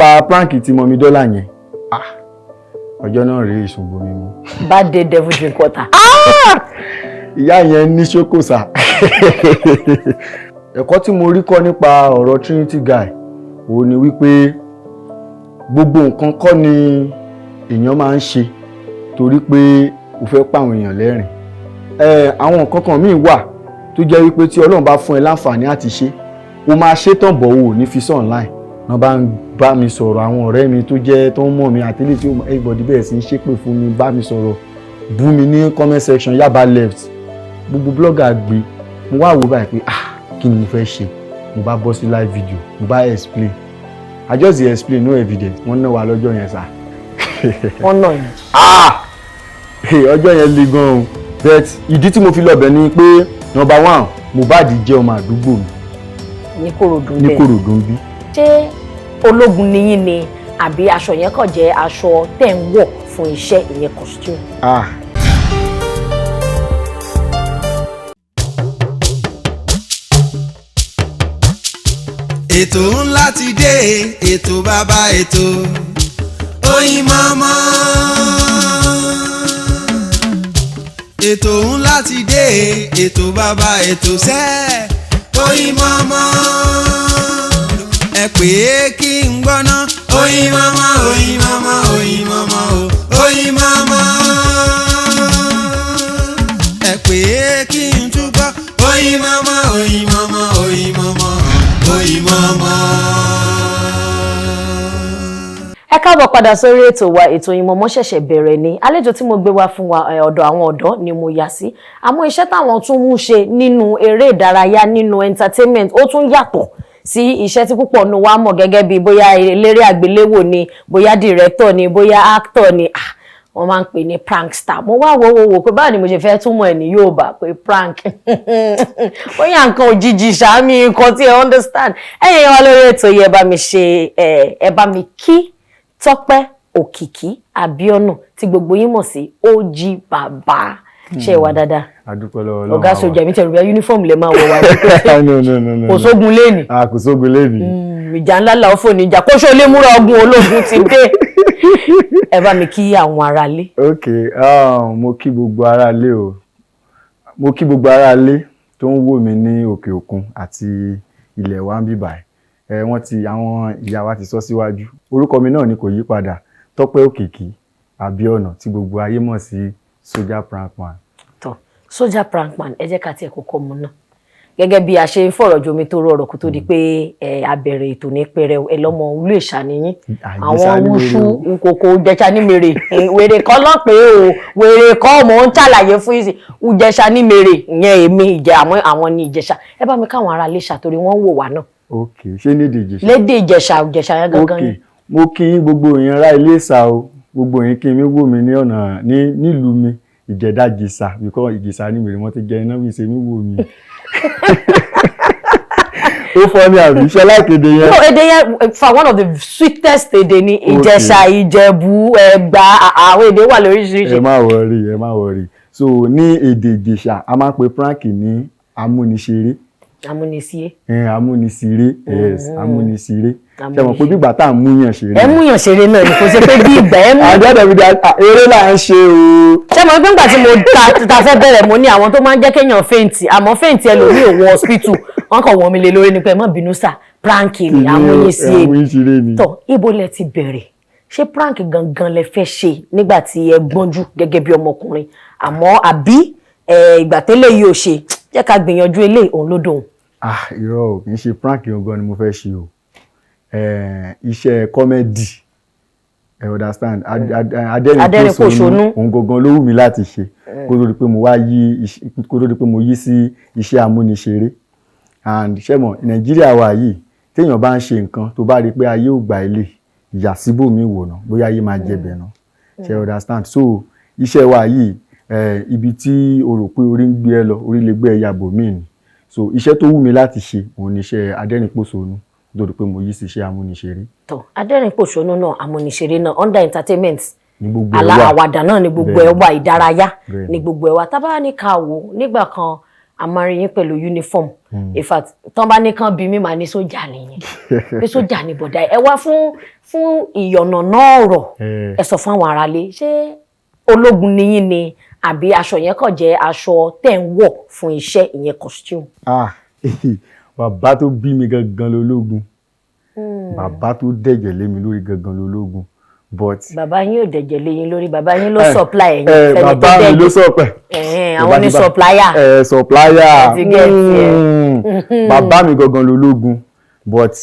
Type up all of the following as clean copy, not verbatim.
Nípa prank tí Mummy Dollar yẹn, ah, ọjọ́ náà rèé, ìṣòro mi mu. Bad day, devil drink water. Ìyá yẹn ní ṣókòsà. Ẹ̀kọ́ tí mo rí kọ́ nípa ọ̀rọ̀ Trinity Guy òun ni wípé gbogbo nǹkan kọ́ ni èèyàn máa ń ṣe torí pé o fẹ́ pa àwọn èèyàn lẹ́rìn. Ẹ àwọn nǹkan kan míì wà tó jẹ́ wípé tí Ọlọ́run bá fún ẹ láǹfààní àti ṣe, o máa ṣe tán bọ̀, o ò ní fi sí online. Wọ́n bá ń bá mi sọ̀rọ̀, àwọn ọ̀rẹ́ mi tó jẹ́ tó ń mọ̀ mi àtẹ́lẹ̀ tí everybody bẹ̀rẹ̀ sí ń ṣépè fún mi, bá mi sọ̀rọ̀, bú mi ní comment section, Yaba left, gbogbo blogger gbé. Mo wá wò báyìí pé, ah, kí ni mo fẹ́ ṣe? Mo bá bọ́ sí live video, mo bá explain. I just dey explain, no evidence. Wọ́n ná wa lọ́jọ́ yẹn sá. Wọ́n nà yín? Ah, ọjọ́ yẹn le gan o. But ìdí tí mo fi lọ bẹ̀ ni pé, number one, Mohbad jẹ́ ọmọ àdúgbò mi. Ní Kòròdú? Ní bẹ́ẹ̀. Kòròdú ń bí. Ṣé ológun ni yín ni, àbí aṣọ yẹn kàn jẹ́ aṣọ tẹ̀ ń wọ̀ fún iṣẹ́, ìyẹn costume? Ah. Ètò ńlá ti dé, ètò bàbá ètò, Oyinmomo. Ètò ńlá ti dé, ètò bàbá ètò sẹ́, Oyinmomo. Ẹ pè é kí n gbọ́ná. Oyinmomo, Oyinmomo, Oyinmomo o, Oyinmomo. Ẹ pè é kí n túbọ̀. Oyinmomo, Oyinmomo, Oyinmomo, Oyinmomo. Ẹ káàbọ̀ padà sórí ètò wa, ètò Oyinmomo. Ṣẹ̀ṣẹ̀ bẹ̀rẹ̀ ni. Àlejò tí mo gbé wá fún wa, ọ̀dọ̀ àwọn ọ̀dọ́ ni mo yà sí, àmọ́ iṣẹ́ táwọn tún mú ṣe nínú eré ìdárayá, nínú entertainment, ó tún yàtọ̀ sí iṣẹ́ tí púpọ̀ nù wá mọ̀ gẹ́gẹ́ bí bóyá eléré àgbéléwò ni, bóyá director ni, bóyá actor ni. Ah, wọ́n máa ń pè ní prankster. Mo wá wo wo wo pé báwo ni mo ṣe fẹ́ túmọ̀ ẹ̀ ní Yorùbá, pé prank, bóyá nǹkan òjijì ṣáàmì, nǹkan tí ẹ understand. Ẹ̀yin wa lórí ètò yìí, ẹ bá mi ṣe, ẹ bá mi kí Tọ́pẹ́ Òkìkí Abíọ́nà tí gbogbo yín mọ̀ sí OG Bàbá. Ṣe wà dáadáa? Adúpẹ́ lọ́wọ́ Ọlọ́run. Ọ̀gá sójà mi tẹ̀rù bí uniform lè máa wọ̀ wá. No, no, no, no. Kò sógun lẹ́nì. Ah, kò sógun lẹ́nì. Ìjà ńlá làwọn fò ní ìjà kó ṣó lè múra ogun, ológun ti dé. Ẹ bá mi kí àwọn aráalé. Ok, mo kí gbogbo aráalé o. Mo kí gbogbo aráalé tó ń wò mí ní òkè òkun àti ilẹ̀ wa ń bíbà. Ẹ wọ́n ti, àwọn ìyá wa ti sọ síwájú, orúkọ mi náà ni kò yí padà, Tọ́pẹ́ Òkìkí Abíọ́nà tí gbogbo ayé mọ̀ sí Soldier Prank Man. Tọ, Soldier Prank Man, ẹ jẹ́ ká tiẹ̀ kọ́kọ́ mu náà gẹ́gẹ́ bí a ṣe ń fọ̀rọ̀ jomi tó rọrọ̀ kó tó di pé ẹ a bẹ̀rẹ̀ ètò ní pẹrẹu. Ẹ lọ́mọ Iléṣà nìyín. Àìjẹsà àwọn ní wúṣú wèrè o. Nkòkò Ìjẹ̀ṣà ní mèrè, wèrè kọ́ lọ́pẹ́ o, wèrè kọ́. Mò ń ṣàlàyé fún yín sí Ìjẹ̀ṣà ní mèrè ìyẹn, èmi ìjẹ àmọ́ àwọn ní Ìjẹ̀ṣà. Ẹ bá mi káwọn ará Iléṣà torí wọ́n ń wò wá náà. Ok, ṣé nídìí Ìjẹ̀ṣà? Lédè Ìjẹ̀ṣà, Ìjẹ̀ṣà yẹn gangan Ok, ni. mo kí gbogbo èèyàn ará Iléṣà o. Gbogbo èèyàn kí mi wò mí ní ọ̀nà ní nílùú mi Ìjẹ̀dá Ìjẹ̀ṣà, because Ìjẹ̀ṣà ní mèrè, wọ́n ti jẹ iná bí ṣe mí wò mí. Ó fọ́ ní àbí iṣẹ́ láìkéde yẹn? No, èdè yẹn for one of the sweetest èdè ni Ìjẹ̀ṣà, Ìjẹ̀bú, Ẹ̀gbá, àwọn èdè wà lóríṣiríṣi. Ẹ má worry, ẹ má worry. So ní èdè Ìjẹ̀ṣà, a máa ń pe prank ní amúniṣeré. Amúnisíé. Ẹ, amúnisiré, yes, amúnisiré. Ṣe mọ̀ pé bígbà tá à ń múyàn ṣeré. Ẹ múyàn ṣeré náà ni, kò ṣe pé bí ìgbà ẹ mú. Àjọ ìdí eré là ń ṣe o. Ṣé mo gbé ńgbà tí mo ta fẹ́ bẹ̀rẹ̀, mo ní àwọn tó máa ń jẹ́ kéèyàn faint, àmọ́ faint ẹlòmíì ò wọ hospital, wọ́n kàn wọ́n mi lé lórí ni pé ẹ má bínú sà, prank ni, amúnisíé. Amúnisiré ni. Tọ, ibo lẹ ti bẹ̀rẹ̀? Ṣé prank gangan lẹ fẹ́ ṣe nígbà tí ẹ gbọ́njú gẹ́gẹ́ bí ọmọkùnrin, àmọ́ àbí ìgbà tẹ́lẹ̀ yìí ò ṣe jẹ́ ká gbìyànjú eléyìí, òun ló dùn? Ah, irọ́ o, kì í ṣe prank gangan ni mo fẹ́ ṣe o. Iṣẹ́ comedy, ẹ understand, Adẹ́rìn-pòṣónú. adẹ́rìn-pòṣónú, òun gangan ló wù mí láti ṣe kó tó di pé mo yí sí iṣẹ́ amúniṣeré. And ṣé mọ̀, Nàìjíríà wa yìí, téèyàn bá ń ṣe nǹkan tó bá rí i pé ayé ò gbà ilé ìyà síbòmí wò ná, bóyá ayé máa jẹ bẹ̀ ná, ṣe understand? So iṣẹ́ wa yìí, ibi tí o rò pé orí ń gbé ẹ lọ, orí lè gbé ẹ yàbò míì ni. So iṣẹ́ tó wù mí láti ṣe òun ni iṣẹ́ adẹ́rìn-pòṣónú kó tó di pé mo yí sí iṣẹ́ amúniṣeré. Tọ, adẹ́rìn-pòṣónú náà, amúniṣeré náà, under entertainment ní gbogbo ẹ̀ àlà wà. Àwàdà náà ni gbogbo ẹ̀ wà, ìdárayá Bẹ́ẹ̀ni. ni gbogbo ẹ̀ wà. Tá bá ní ká wò nígbà kan. A máa rí yín pẹ̀lú uniform. In fact, tán bá ní kán bí mi, màá ní sójà nìyẹn, pé sójà ni bọ̀dá ẹ wá fún ìyọ̀nà náà ọ̀rọ̀. Ẹ sọ fún àwọn aráalé, ṣé ológun ni yín ni, àbí aṣọ yẹn kàn jẹ́ aṣọ tẹ̀ ń wọ̀ fún iṣẹ́, ìyẹn costume? Ah, bàbá tó bí mi gangan lológun. Bàbá tó dẹ̀jẹ̀ lé mi lórí gangan lológun, but Bàbá yín ò dẹ̀jẹ̀ lé yín lórí, bàbá yín ló supply ẹ̀yin fẹ́ni tó bàbá mi ló dẹ̀jẹ̀. sọpẹ. Ẹ̀hẹ́n, àwọn ní supplier. Supplier. Ẹ ti get ẹ. Bàbá mi gangan lológun, but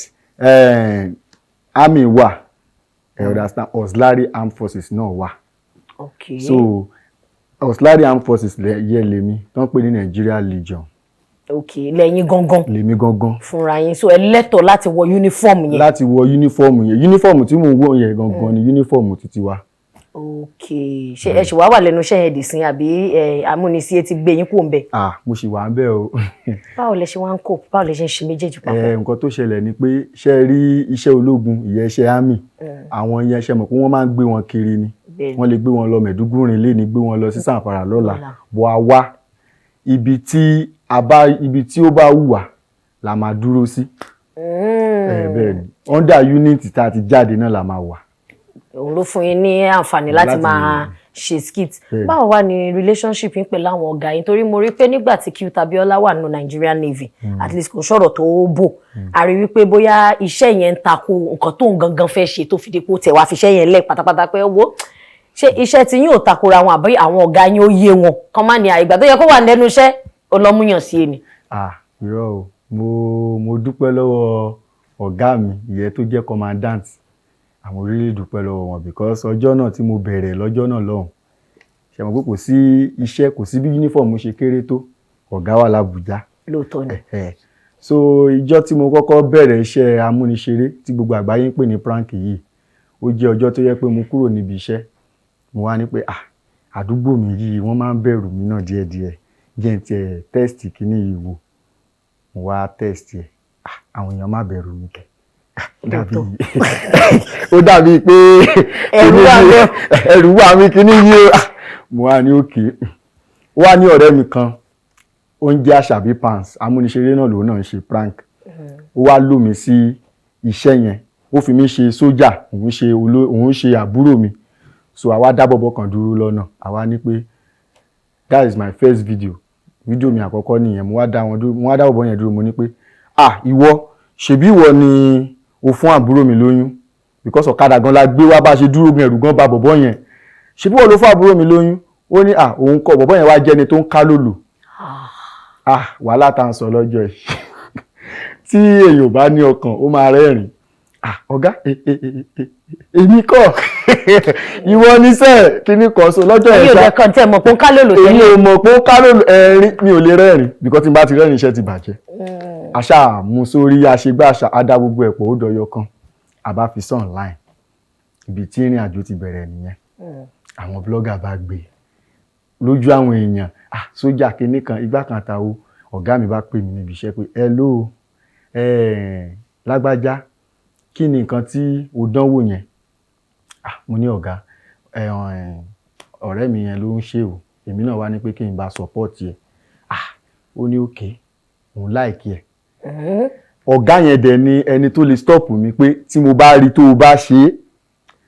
army wà, ẹ understand, auxiliary armed forces náà wà. So auxiliary armed forces yẹ lèmi tó ń pè ní Nigeria Legion. Ok, lẹ́yìn gangan. Lèmi gangan. Fúnra yín, so ẹ lẹ́tọ̀ọ́ láti wọ uniform yẹn. Láti wọ uniform yẹn. Uniform tí mò ń wọ̀ yẹn gangan ni uniform títí wa. Ok, ṣé ẹ ṣì wá wà lẹ́nu iṣẹ́ yẹn dì sí, àbí ẹ amúnisí ti gbé yín kúrò ńbẹ̀? Ah, mo sì wà ń bẹ̀ o. Báwo lẹ ṣe wá ń cope? Báwo lẹ ṣe ń ṣe méjèèjì papọ̀? Nǹkan tó ṣẹlẹ̀ ni pé, ṣe rí iṣẹ́ ológun, ìyẹn iṣẹ́ army, àwọn yẹn, ṣe mọ̀ pé wọ́n máa ń gbé wọn kiri ni. Wọ́n lè gbé wọn lọ Mẹ̀dúgùrìn lé ní, gbé wọn lọ sí Sàǹfàrà lọ́la. Lọ́la. Bọ́ a wá ibi tí a bá, ibi tí ó bá wù wá la máa dúró sí. Bẹ́ẹ̀ ni, under unit tá a ti jáde náà la máa wà. Òun ló fún yín ní àǹfààní láti máa ṣe skit. Bẹ́ẹ̀ni. Báwo wá ni relationship yín pẹ̀lú àwọn ọ̀gá yín? Torí mo rí pé nígbà tí Cute Abiola wà nínú Nigerian Navy, at least kò sọ̀rọ̀ tó bò, a rí wípé bóyá iṣẹ́ yẹn ń tako nǹkan tó ń gangan fẹ́ ṣe, tó fi dípò tẹ̀ wá fi iṣẹ́ yẹn lẹ̀ pátápátá, pé owó ṣé iṣẹ́ tí yín ò takora wọn, àbí àwọn ọ̀gá yín ó yé wọn kán má ní àìgbà tó yẹ kó wà lẹ́nu iṣẹ́, ó lọ́ múyàn sí ẹni? Ah, irọ́ o. Mo dúpẹ́ lọ́wọ́ ọ̀gá mi, ìyẹn tó jẹ́ commandant. Àwọn orílẹ̀ dúpẹ́ lọ́wọ́ wọn, because ọjọ́ náà tí mo bẹ̀rẹ̀, lọ́jọ́ náà lọ́hùn, ṣe mọ̀ pé kò sí iṣẹ́, kò sí bí uniform ṣe kéré tó, ọ̀gá wà l'Àbújá. Lóòótọ́ ni. Ẹ̀hẹ̀. So ìjọ́ tí mo kọ́kọ́ bẹ̀rẹ̀ iṣẹ́ amúniṣeré tí gbogbo àgbáyé ń pè ní prank yìí, ó jẹ́ ọjọ́ tó yẹ pé mo kúrò níbi iṣẹ́. Mo wá ní pé, ah, àdúgbò mi yìí, wọ́n máa ń bẹ̀rù mi náà díẹ̀díẹ̀, jẹ́ n tiẹ̀ test kíní yìí wò. Mo wá test ẹ̀. Ah, àwọn èèyàn má bẹ̀rù mi kẹ̀. Ah, ó dàbí pé Ẹ̀rù wà kíní bẹ́ẹ̀. Ẹ̀rù wà mí kíní yìí o. Ah, mo wá ní òkè. Ó wá ní ọ̀rẹ́ mi kan, ó ń jẹ́ Àṣàbí Pans, amúniṣeré náà lòun náà ń ṣe prank. Ó wá lò mí sí iṣẹ́ yẹn, ó fi mí ṣe sójà, òun ṣe àbúrò mi. So àwa dá bọ̀bọ̀ kan dúró lọ́nà, àwa ní pé, that is my first video, video mi àkọ́kọ́ nìyẹn. Mo wá dá wọn dúró, mo wá dá bọ̀bọ̀ yẹn dúró. Mo ní pé, ah, ìwọ, ṣebí ìwọ ni o fún àbúrò mi lóyún? Because ọ̀kadà gan la gbé wá, bá ṣe dúró gan, ẹ̀rù gan ba bọ̀bọ̀ yẹn. Ṣebí ìwọ ló fún àbúrò mi lóyún? Ó ní, ah, òun kọ́. Bọ̀bọ̀ yẹn wá jẹ́ni tó ń ká lòlò. Ah, wàhálà tá à ń sọ lọ́jọ́ yìí, tí èèyàn ò bá ní ọkàn, ó máa rẹ́rìn. Ah, ọ̀gá, èmi kọ́, ìwọ níṣẹ́ kíní kan. So lọ́jọ́ Ẹ̀yin yẹn ò ṣá dẹ̀ kàn tẹ́ mọ̀ pé ó ń ká lòlò èmi tẹ́lẹ̀. ò mọ̀ pé ó ká lòlò. Ẹ̀rín mi ò lè rẹ́rìn, because tí n bá ti rẹ́rìn, iṣẹ́ ti bàjẹ́. Àṣà mú sórí àṣegbá, àṣà adá gbogbo ẹ̀pọ̀, ó dọyọ kan, àbá fi sí online. Ibi tí ìrìn àjò ti bẹ̀rẹ̀ nìyẹn. Àwọn blogger bá gbé lójú àwọn èèyàn, ah, sójà kinní kan, igbá kan àtàwo. Ọ̀gá mi bá pè mí níbi iṣẹ́ pé, hello, lágbájá, kí ni nǹkan tí o dánwò yẹn? Ah, mo ní, ọ̀gá, ọ̀rẹ́ mi yẹn ló ń ṣe o, èmi náà wá ní pé kí n bá support ẹ̀. Ah, ó ní okay, òun like ẹ̀. Ọ̀gá yẹn dẹ̀ ni ẹni tó lè stop mi pé tí mo bá rí tó o bá ṣe é,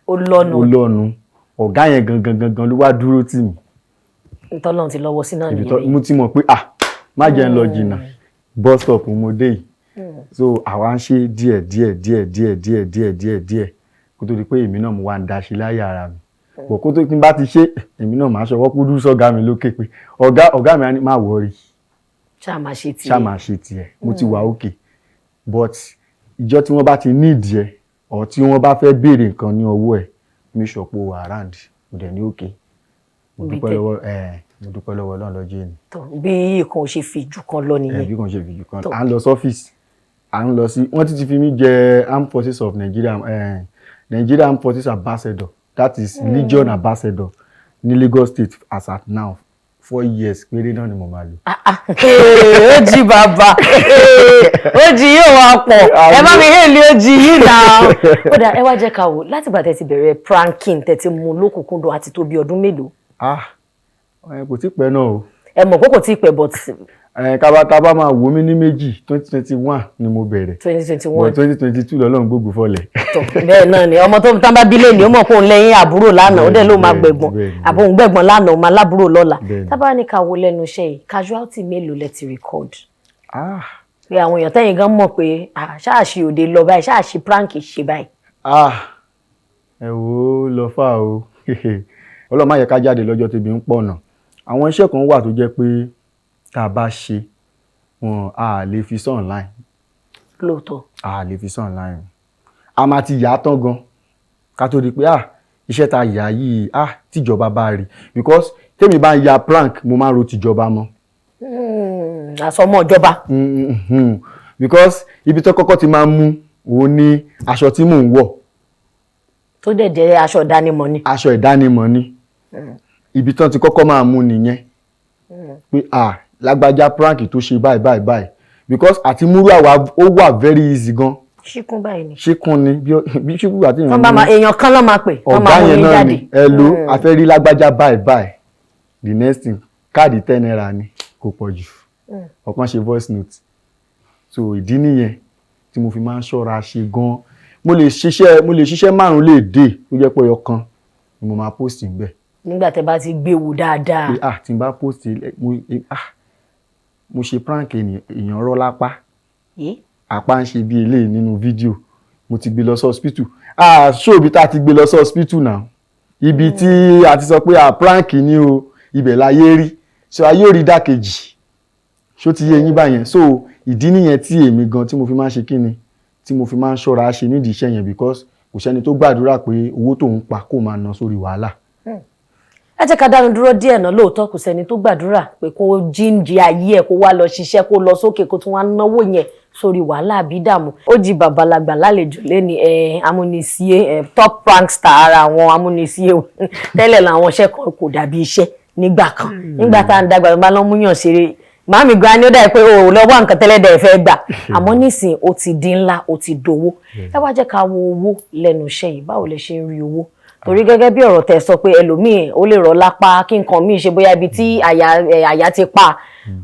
Ó lọ́nu. Ó lọ́nu. Ọ̀gá yẹn gangan gangan ló wá dúró tì mí. Ntọ́lọ́run ti lọ́wọ́ sí náà Ibi tó nìyẹn. mo ti mọ̀ pé, ah, má jẹ́ ń lọ jìnnà, bus stop mo dé yìí. So àwa ń ṣe díẹ̀ díẹ̀ díẹ̀ díẹ̀ díẹ̀ díẹ̀ díẹ̀ díẹ̀, kó tó di pé èmi náà mo wá ń daṣe láyé ara mi bọ̀. Kó tó kí n bá ti ṣe, èmi náà máa ṣọwọ́ kúdú sọ́gá mi lókè pé ọ̀gá, ọ̀gá mi á ní má worry. Ṣáà máa ṣe tiẹ̀. Ṣá máa ṣe tiẹ̀, mo ti wà okay. But ìjọ tí wọ́n bá ti need ẹ or tí wọ́n bá fẹ́ béèrè nǹkan ní ọwọ́ ẹ̀, make sure pé o wà around. Mo dẹ̀ ní okay. Mo Ibi dúpẹ́ lọ́wọ́ ẹ̀, mo dúpẹ́ lọ́wọ́ Ọlọ́run lọ́jọ́ èní. Tọ́, bí ìkan ò ṣe fi jù kan lọ nìyẹn. Bí kò ṣe fi jù kan. Tọ́. À ń lọ sọ́fíìsì, à ń lọ sí, wọ́n ti fi mí jẹ Armed Forces of Nigeria, Nigeria Armed Forces Ambassador, that is Legion Ambassador ní Lagos State. As at now, 4 years péré náà ni mo máa lò. Ah, ah, ó jí bàbá, ó jí yóò wá pọ̀. Ẹ bá mi hélì ó jí yìí náà. Ó dà, ẹ wá jẹ́ ká wò, látìgbà tẹ́ ti bẹ̀rẹ̀ pranking, tẹ́ ti mú lókùnkúndùn, àti tó bí ọdún mélòó? Ah, kò tí pẹ́ náà o. Ẹ mọ̀ pé kò tí ì pẹ́, but Ẹ ká tá bá máa wò mí ní méjì, 2021 ni mo bẹ̀rẹ̀. 2021. But 2022 lọ́lọ́run gbógun fọlẹ̀. Tó bẹ́ẹ̀ náà ni, ọmọ tó tán bá bílẹ̀ ni ó mọ̀ pé òun lẹ́yìn àbúrò lánàá, ó dẹ̀ ló máa gbẹ̀gbọ́n, àbò òun gbẹ̀gbọ́n lánàá, òun máa lábúrò lọ́la. Tá bá ní ká wo lẹ́nu iṣẹ́ yìí, casualty mélòó lẹ ti record, pé àwọn èèyàn tẹ́yìn gan mọ̀ pé, ah, ṣáàṣì òde lọ báyìí, ṣáàṣì prank ṣe báyìí? Ah, ẹ wò ó, lọ fà o. Ọlọ́run má yẹ ká jáde lọ́jọ́ tẹ́bi ń pọ̀ nà. Àwọn iṣẹ́ kan wà tó jẹ́ pé tá a bá ṣe wọn, a lè fi sí online. Lóòótọ́. A lè fi sí online. A máa ti yà á tán gan ká tó di pé, ah, iṣẹ́ tá a yà yìí, ah, tíjọba bá rí, because tèmi bá ń ya prank, mo máa ń ro tìjọba mọ́. Àsọmọ ìjọba. Because ibi tó kọ́kọ́ ti máa ń mú òun ní aṣọ tí mò ń wọ̀. Tó dẹ̀ jẹ́ aṣọ ìdánimọ̀ ni. Aṣọ ìdánimọ̀ ni. Ibi tán ti kọ́kọ́ máa mú nìyẹn pé, ah, lágbájá, prank tó ṣe báyìí báyìí báyìí, because àti múrú àwa, ó wà very easy gan. Ṣíkún báyìí ni. Ṣíkún ni, bí ṣíkún àti tán bá máa, èèyàn kan ló máa pè tán ọ̀gá máa mú yẹn yín náà jáde. Ni ẹ ló a fẹ́ rí lágbájá báyìí báyìí. The next thing, káàdì 10 naira ni, kò pọ̀ jù, ọ̀kan ṣe voice note. So ìdí nìyẹn tí mo fi máa ń ṣọ́ra ṣe gan. Mo lè ṣiṣẹ́ márùn lè dé, ó jẹ́ pé ọyọ kan ni mo máa post níbẹ̀. Nígbà tẹ́ bá ti gbé wò dáadáa. Pé, ah, tí n bá post mo, ah, mo ṣe prank, èèyàn rọ́ lápá, apá ń ṣe bí eléyìí nínú fídíò, mo ti gbé lọ sí hospital. Ah, ṣó ibi tá a ti gbé lọ sí hospital náà, ibi tí a ti sọ pé, ah, prank ni o, ibẹ̀ láyé rí. So ayé ò rí dákejì. Ṣó ti yé yín báyẹn? So ìdí nìyẹn tí èmi gan tí mo fi máa ń ṣe kíni, tí mo fi máa ń ṣọ́ra ṣe nídìí iṣẹ́ yẹn, because kò sẹ́ni tó gbàdúrà pé owó tóun pa kó máa ná sórí wàhálà. Ẹ jẹ́ ká dánu dúró díẹ̀ náà. Lóòótọ́, kò sẹ́ni tó gbàdúrà pé kó jíǹde ayé ẹ̀, kó wá lọ ṣiṣẹ́, kó lọ sókè, kó tún wá náwó yẹn sórí wàhálà àbí dààmú. Ó jí babalàgbà lálejò lẹ́ni ẹ amúnisíé ẹ top prankster. Ara àwọn amúnisíé tẹ́lẹ̀ làwọn iṣẹ́ kan kò dàbí iṣẹ́ nígbà kan, nígbà tá à ń dàgbà, bá lọ́ múyàn ṣeré, màámi gan ni ó dà pé o ò lọ wá nǹkan tẹ́lẹ̀ dẹ̀ fẹ́ gbà. Àmọ́ nísìn, ó ti di ńlá, ó ti dowó. Ẹ wá jẹ́ ká wo owó lẹ́nu iṣẹ́ yìí. Báwo lẹ ṣe ń rí owó? Torí gẹ́gẹ́ bí ọ̀rọ̀ tẹ́ sọ pé ẹlòmíì ó lè rọ̀ lápá, kí nǹkan míì ṣe, bóyá ibi tí àyà ti pa,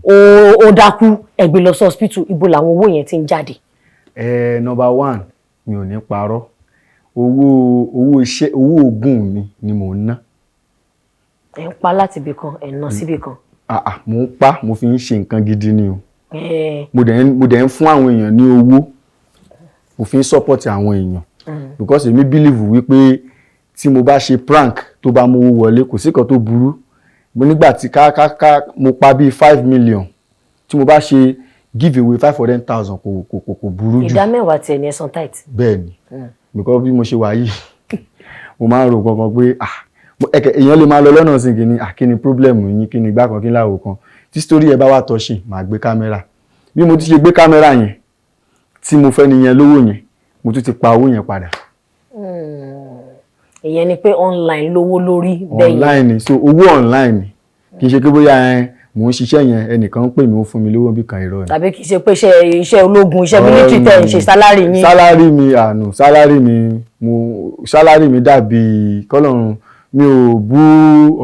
ó dákú, ẹ gbé lọ sí hospital, ibo làwọn owó yẹn ti ń jáde? Ẹ number one, mi ò ní parọ́, owó iṣẹ́, owó oògùn mi ni mò ń ná. Ẹ ń pa láti ibì kan, ẹ ń ná síbì kan. Ah ah, mò ń pa, mo fi ń ṣe nǹkan gidi ni o. Ẹ Mo dẹ̀ ń fún àwọn èèyàn ní owó, mo fi ń support àwọn èèyàn, because èmi believe wípé tí mo bá ṣe prank tó bá mówó wọlé, kò sí kan tó burú. Mo nígbà tí ká ká ká mo pa bíi 5 million, tí mo bá ṣe give away 500,000, kò burú jù. Ìdá mẹ́wàá tiẹ̀ ní ẹ̀sán tight. Bẹ́ẹ̀ ni, because bí mo ṣe wà yìí, mo máa ń ro kankan pé, ah, ẹ̀kẹ́ èèyàn lè máa lọ lọ́nà sí kìíní, ah, kí ni problem yín, kí ni ìgbà kan, kí ni láwo kan. Tí story ẹ bá wà tọ́ṣì, màá gbé kámẹ́rà. Bí mo ti ṣe gbé kámẹ́rà yẹn tí mo fẹ́ nìyẹn lówó yẹn, mo tún ti pa owó yẹn padà. Ìyẹn ni pé online lówó lórí bẹ́ẹ̀ yẹn. Online ni. So owó online ni, kì í ṣe pé bóyá ẹ mò ń ṣiṣẹ́ yẹn, ẹnìkan ń pè mí, ó fún mi lówó bí kan, irọ́ ni. Tàbí kì í ṣe pé iṣẹ́ ológun, iṣẹ́ military tẹ̀ ń ṣe, salary yín. Salary mi àánú, salary mi, mo salary mi dàbí kọ́lọ́run, mi ò bú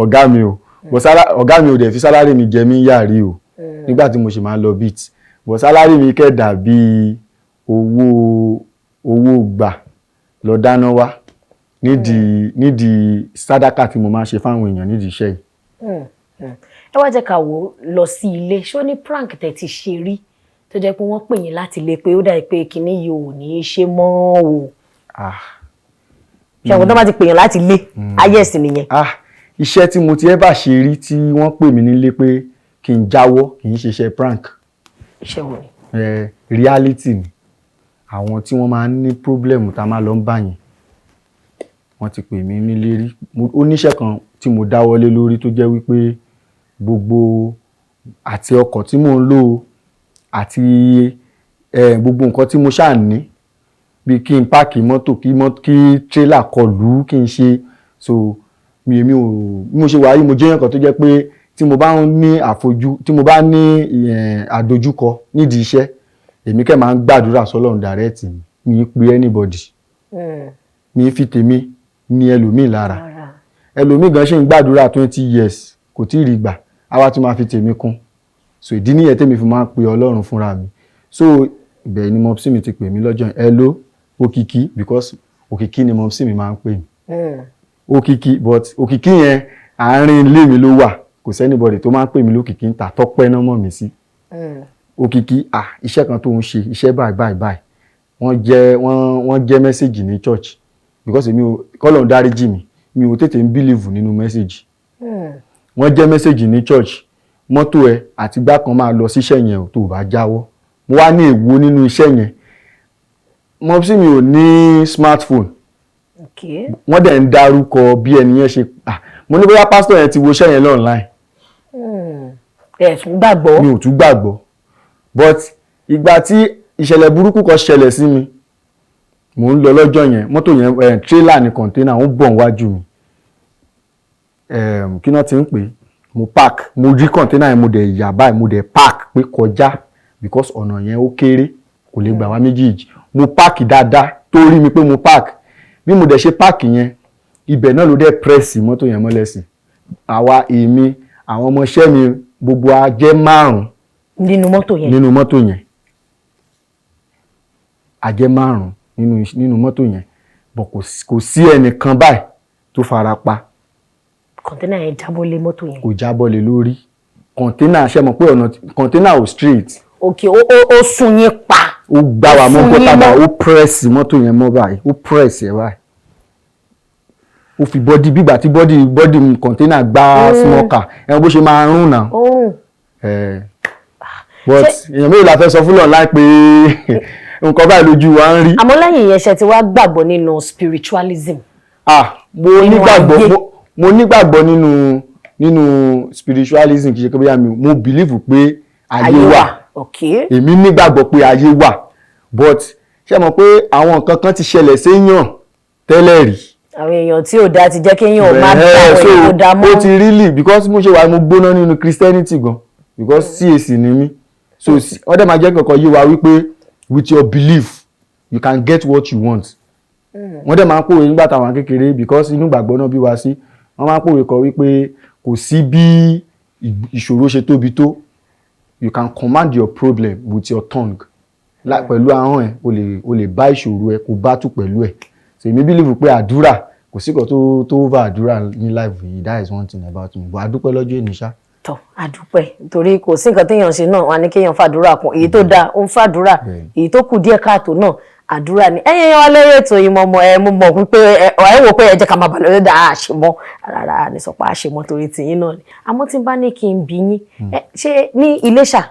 ọ̀gá mi o, but ọ̀gá mi ò dẹ̀ fi salary mi jẹ mí yàrí o nígbà tí mo ṣì máa ń lọ beat, but salary mi kẹ́ dàbí owó gbà lọ dáná wá nídìí sádàkà tí mo máa ń ṣe fáwọn èèyàn nídìí iṣẹ́ yìí. Ẹ wá jẹ́ ká wò ó lọ sí ilé. Ṣó ní prank tẹ̀ ti ṣe rí tó jẹ́ pé wọ́n pè yín láti lé pé ó dà pé kinní yìí ò ní í ṣe mọ́ o? Ah. Ṣé àwọn tó bá ti pè yín láti lé, ayé ẹ̀sìn nìyẹn. Ah, iṣẹ́ tí mo ti ever ṣe rí tí wọ́n pè mí nílé pé kí n jáwọ́, kì í ṣe iṣẹ́ prank. Iṣẹ́ wo ni? Reality ni. Àwọn tí wọ́n máa ń ní problem tá a máa lọ ń bá yẹn, wọ́n ti pè mí nílé rí. Ó níṣẹ́ kan tí mo dáwọ́lé lórí tó jẹ́ wípé gbogbo àti ọkọ̀ tí mò ń lò àti gbogbo nǹkan tí mo ṣáà ní, bí kí n park mọ́tò, kí tírélà kọlù, kí n ṣe. So mi èmi ò, bí mo ṣe wà yìí, mo jẹ́ èèyàn kan tó jẹ́ pé tí mo bá ń ní àfojú, tí mo bá ní àdojúkọ nídìí iṣẹ́, èmi kẹ́ máa ń gbàdúrà sọ́lọ́run direct ni. Mi ì pe anybody, mi fi tèmi ní ẹlòmíì lára. Rárá. Ẹlòmíì gan ṣì ń gbàdúrà 20 years, kò tí ì rí gbà, àwa tún máa fi tèmi kún. So ìdí nìyẹn tèmi fi máa ń pe Ọlọ́run fúnra mi. So ibẹ̀ ni mumsy mi ti pè mí lọ́jọ́ yẹn, "Hello, Òkìkí," because Òkìkí ni mumsy mi máa ń pè mí, Òkìkí. But Òkìkí yẹn, àárín ilé mi ló wà. Kò sí anybody tó máa ń pè mí lókìkí ń ta. Tọ́pẹ́ náà mọ̀ mí sí. "Òkìkí, ah, iṣẹ́ kan tó ń ṣe, iṣẹ́ báyìí báyìí báyìí, wọ́n jẹ́ wọ́n jẹ́ message ní church," because èmi ò, kọ́lọ̀ ń dáríjì mi, mi ò tètè ń believe nínú message. "Wọ́n jẹ́ message ní church, mọ́tò ẹ àti igbá kan máa lọ síṣẹ́ yẹn ò, tó o bá jáwọ́." Mo wá ní, èwo nínú iṣẹ́ yẹn? Mumsy mi ò ní smartphone. Wọ́n dẹ̀ ń dárúkọ bí ẹni yẹn ṣe. Ah, mo ní bóyá pásítọ̀ yẹn ti wo iṣẹ́ yẹn online. Ẹ tún gbàgbọ́? Mi ò tún gbàgbọ́, but ìgbà tí ìṣẹ̀lẹ̀ burúkú kan ṣẹlẹ̀ sí mi, mò ń lọ lọ́jọ́ yẹn, mọ́tò yẹn, trailer ní container, ó ń bọ̀ níwájú mi. Kí náà ti ń pè é? Mo park, mo rí container yẹn, mo dẹ̀ yà báyìí, mo dẹ̀ park pé kọjá, because ọ̀nà yẹn ó kéré, kò lè gbà wá méjèèjì. Mo park dáadáa tó rí mi pé mo park. Bí mo dẹ̀ ṣe park yẹn, ibẹ̀ náà ló dẹ̀ press mọ́tò yẹn mọ́lẹ̀ sí àwa, èmi, àwọn ọmọọṣẹ́ mi, gbogbo a jẹ́ márùn-ún. Nínú mọ́tò yẹn? Nínú mọ́tò yẹn, a jẹ́ márùn-ún nínú mọ́tò yẹn, but kò sí ẹnìkan báyìí tó fara pa. Container yẹn jábọ́ lé mọ́tò yẹn? Kò jábọ́ lé lórí. Container, ṣe mọ̀ pé ọ̀nà container ò straight. Ok, ó sún yín pa. Ó gbá wa mọ́ Ó fún yín gọ́tà báyìí. mọ́. Ó press mọ́tò yẹn mọ́ báyìí, ó press ẹ̀ báyìí, ó fi body, bígbà tí body container gbá small car ẹ̀, bó ṣe máa rún náà. Ó rùn. But èèyàn mélòó la fẹ́ sọ fún online pé nǹkan báyìí lójú wa ń rí? Àmọ́ lẹ́yìn ìyẹn, ṣe ti wá gbàgbọ́ nínú spiritualism? Ah, mo Nínú nígbàgbọ́. ayé. Mo nígbàgbọ́ nínú spiritualism. Kì í ṣe pé bóyá mi, mo believe pé ayé wà. Èmi nígbàgbọ́ pé ayé wà, but ṣé mọ̀ pé àwọn nǹkan kan ti ṣẹlẹ̀ séèyàn tẹ́lẹ̀ rí. Àwọn èèyàn tí ò dáa ti jẹ́ kéèyàn ò má bá Bẹ́ẹ̀, àwọn so èèyàn tó dáa mọ́. Ó ti really, because mo ṣe wà, mo gbóná nínú Christianity gan, because CAC ni mí. So wọ́n dẹ̀ máa jẹ́ kankan yé wa wípé with your belief, you can get what you want. Wọ́n dẹ̀ máa ń pòwe nígbà táwọn kékeré, because inú ìgbàgbọ́ náà bí wa sí. Wọ́n máa ń pòwe kọ wípé kò sí bí ìṣòro ṣe tóbi tó, you can command your problem with your tongue. Pẹ̀lú ahọ́n ẹ̀, o lè bá ìṣòro ẹ, kó bá tù pẹ̀lú ẹ̀. So èmi believe pé àdúrà, kò sí kan tó over àdúrà ní life yìí. That is one thing about me, but a dúpẹ́ lọ́jọ́ èní ṣá. Tọ́, àdúpẹ́, torí kò sí nǹkan téèyàn ṣe náà, wọn á ní kéèyàn fàdúrà kún. Èyí tó dáa, ó ń fàdúrà. Èyí tó kù díẹ̀ káàtó náà, àdúrà ni. Ẹ̀yin yẹn wá lórí ètò yìí, mọ̀ ẹ, mo mọ̀ wípé ẹ wò pé ẹ jẹ́ ká máa bà lórí dáa àṣemọ́ rárá ní sọ pé àṣemọ́ torí tìyín náà ni. Àmọ́ tí n bá ní kí n bí yín, ṣé ní Iléṣà,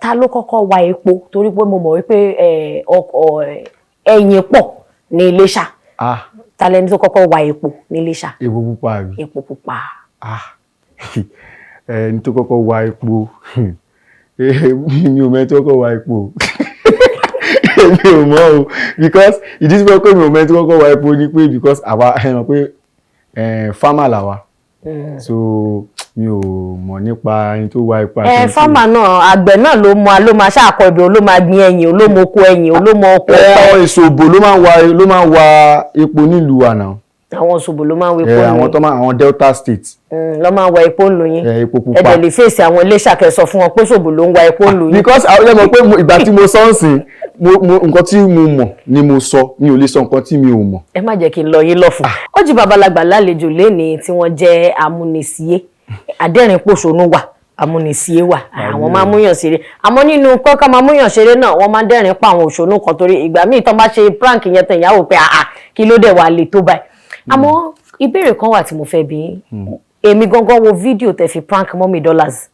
ta ló kọ́kọ́ wa epo? Torí pé mo mọ̀ wípé ọkọ̀ ẹ̀yìn pọ̀ ní Iléṣà. Ah. Ta lẹni tó kọ́kọ́ wa epo ní Iléṣà? Epo pupa àbí? Epo pupa. Ah, ẹni tó kọ́kọ́ wa epo, mi ò mọ̀ ẹni tó kọ́kọ́ wa epo, mi ò mọ̀ o, because ìdí tí mo pé mi ò mọ̀ ẹni tó kọ́kọ́ wa epo ni pé because àwa, ẹ mọ̀ pé farmer làwa, so mi ò mọ̀ nípa ẹni tó wa epo àti ẹni tó- Farmer náà, àgbẹ̀ náà ló mọ, ló máa ṣàkọ ibẹ̀, ló máa gbin ẹyìn, ló mọ oko ẹyìn, ló mọ oko ọ̀pẹ. Àwọn èso òbò ló máa ń wa epo nílùú wa náà. Àwọn Òṣogbo ló máa ń wa epo Àwọn ńlò. tó máa, àwọn Delta State. Ló máa ń wa epo ńlò yín. Epo pupa. Ẹ dẹ̀ lè fèsì àwọn Iléṣà, kẹ́ sọ fún wọn pé Òṣogbo ló ń wa epo ńlò yín. Because àwọn ẹ mọ̀ pé ìgbà tí mo sọ ń sìn, mo nǹkan tí mo mọ̀ ni mo sọ. Mi ò lè sọ nǹkan tí mi ò mọ̀. Ẹ má jẹ́ kí n lọ yín lọ́fun. Ó jí babalàgbà lálejò lénìí tí wọ́n jẹ́ amúnisíyé, adẹ́rìn-pòṣónú wà, amúnisíyé wà, àwọn máa múyàn ṣeré. Àmọ́ nínú kọ́kọ́ máa múyàn ṣeré náà, wọ́n máa ń dẹ́rìn pa àwọn òṣónú kan, torí ìgbà míì tán bá ṣe prank yẹn tán, ìyàwó pé, àà, kí ló dé wà lè tó báyìí? Àmọ́ ìbéèrè kan wà tí mo fẹ́ bi yín. Èmi gangan wo fídíò tẹ́ fi prank Mummy Dollars,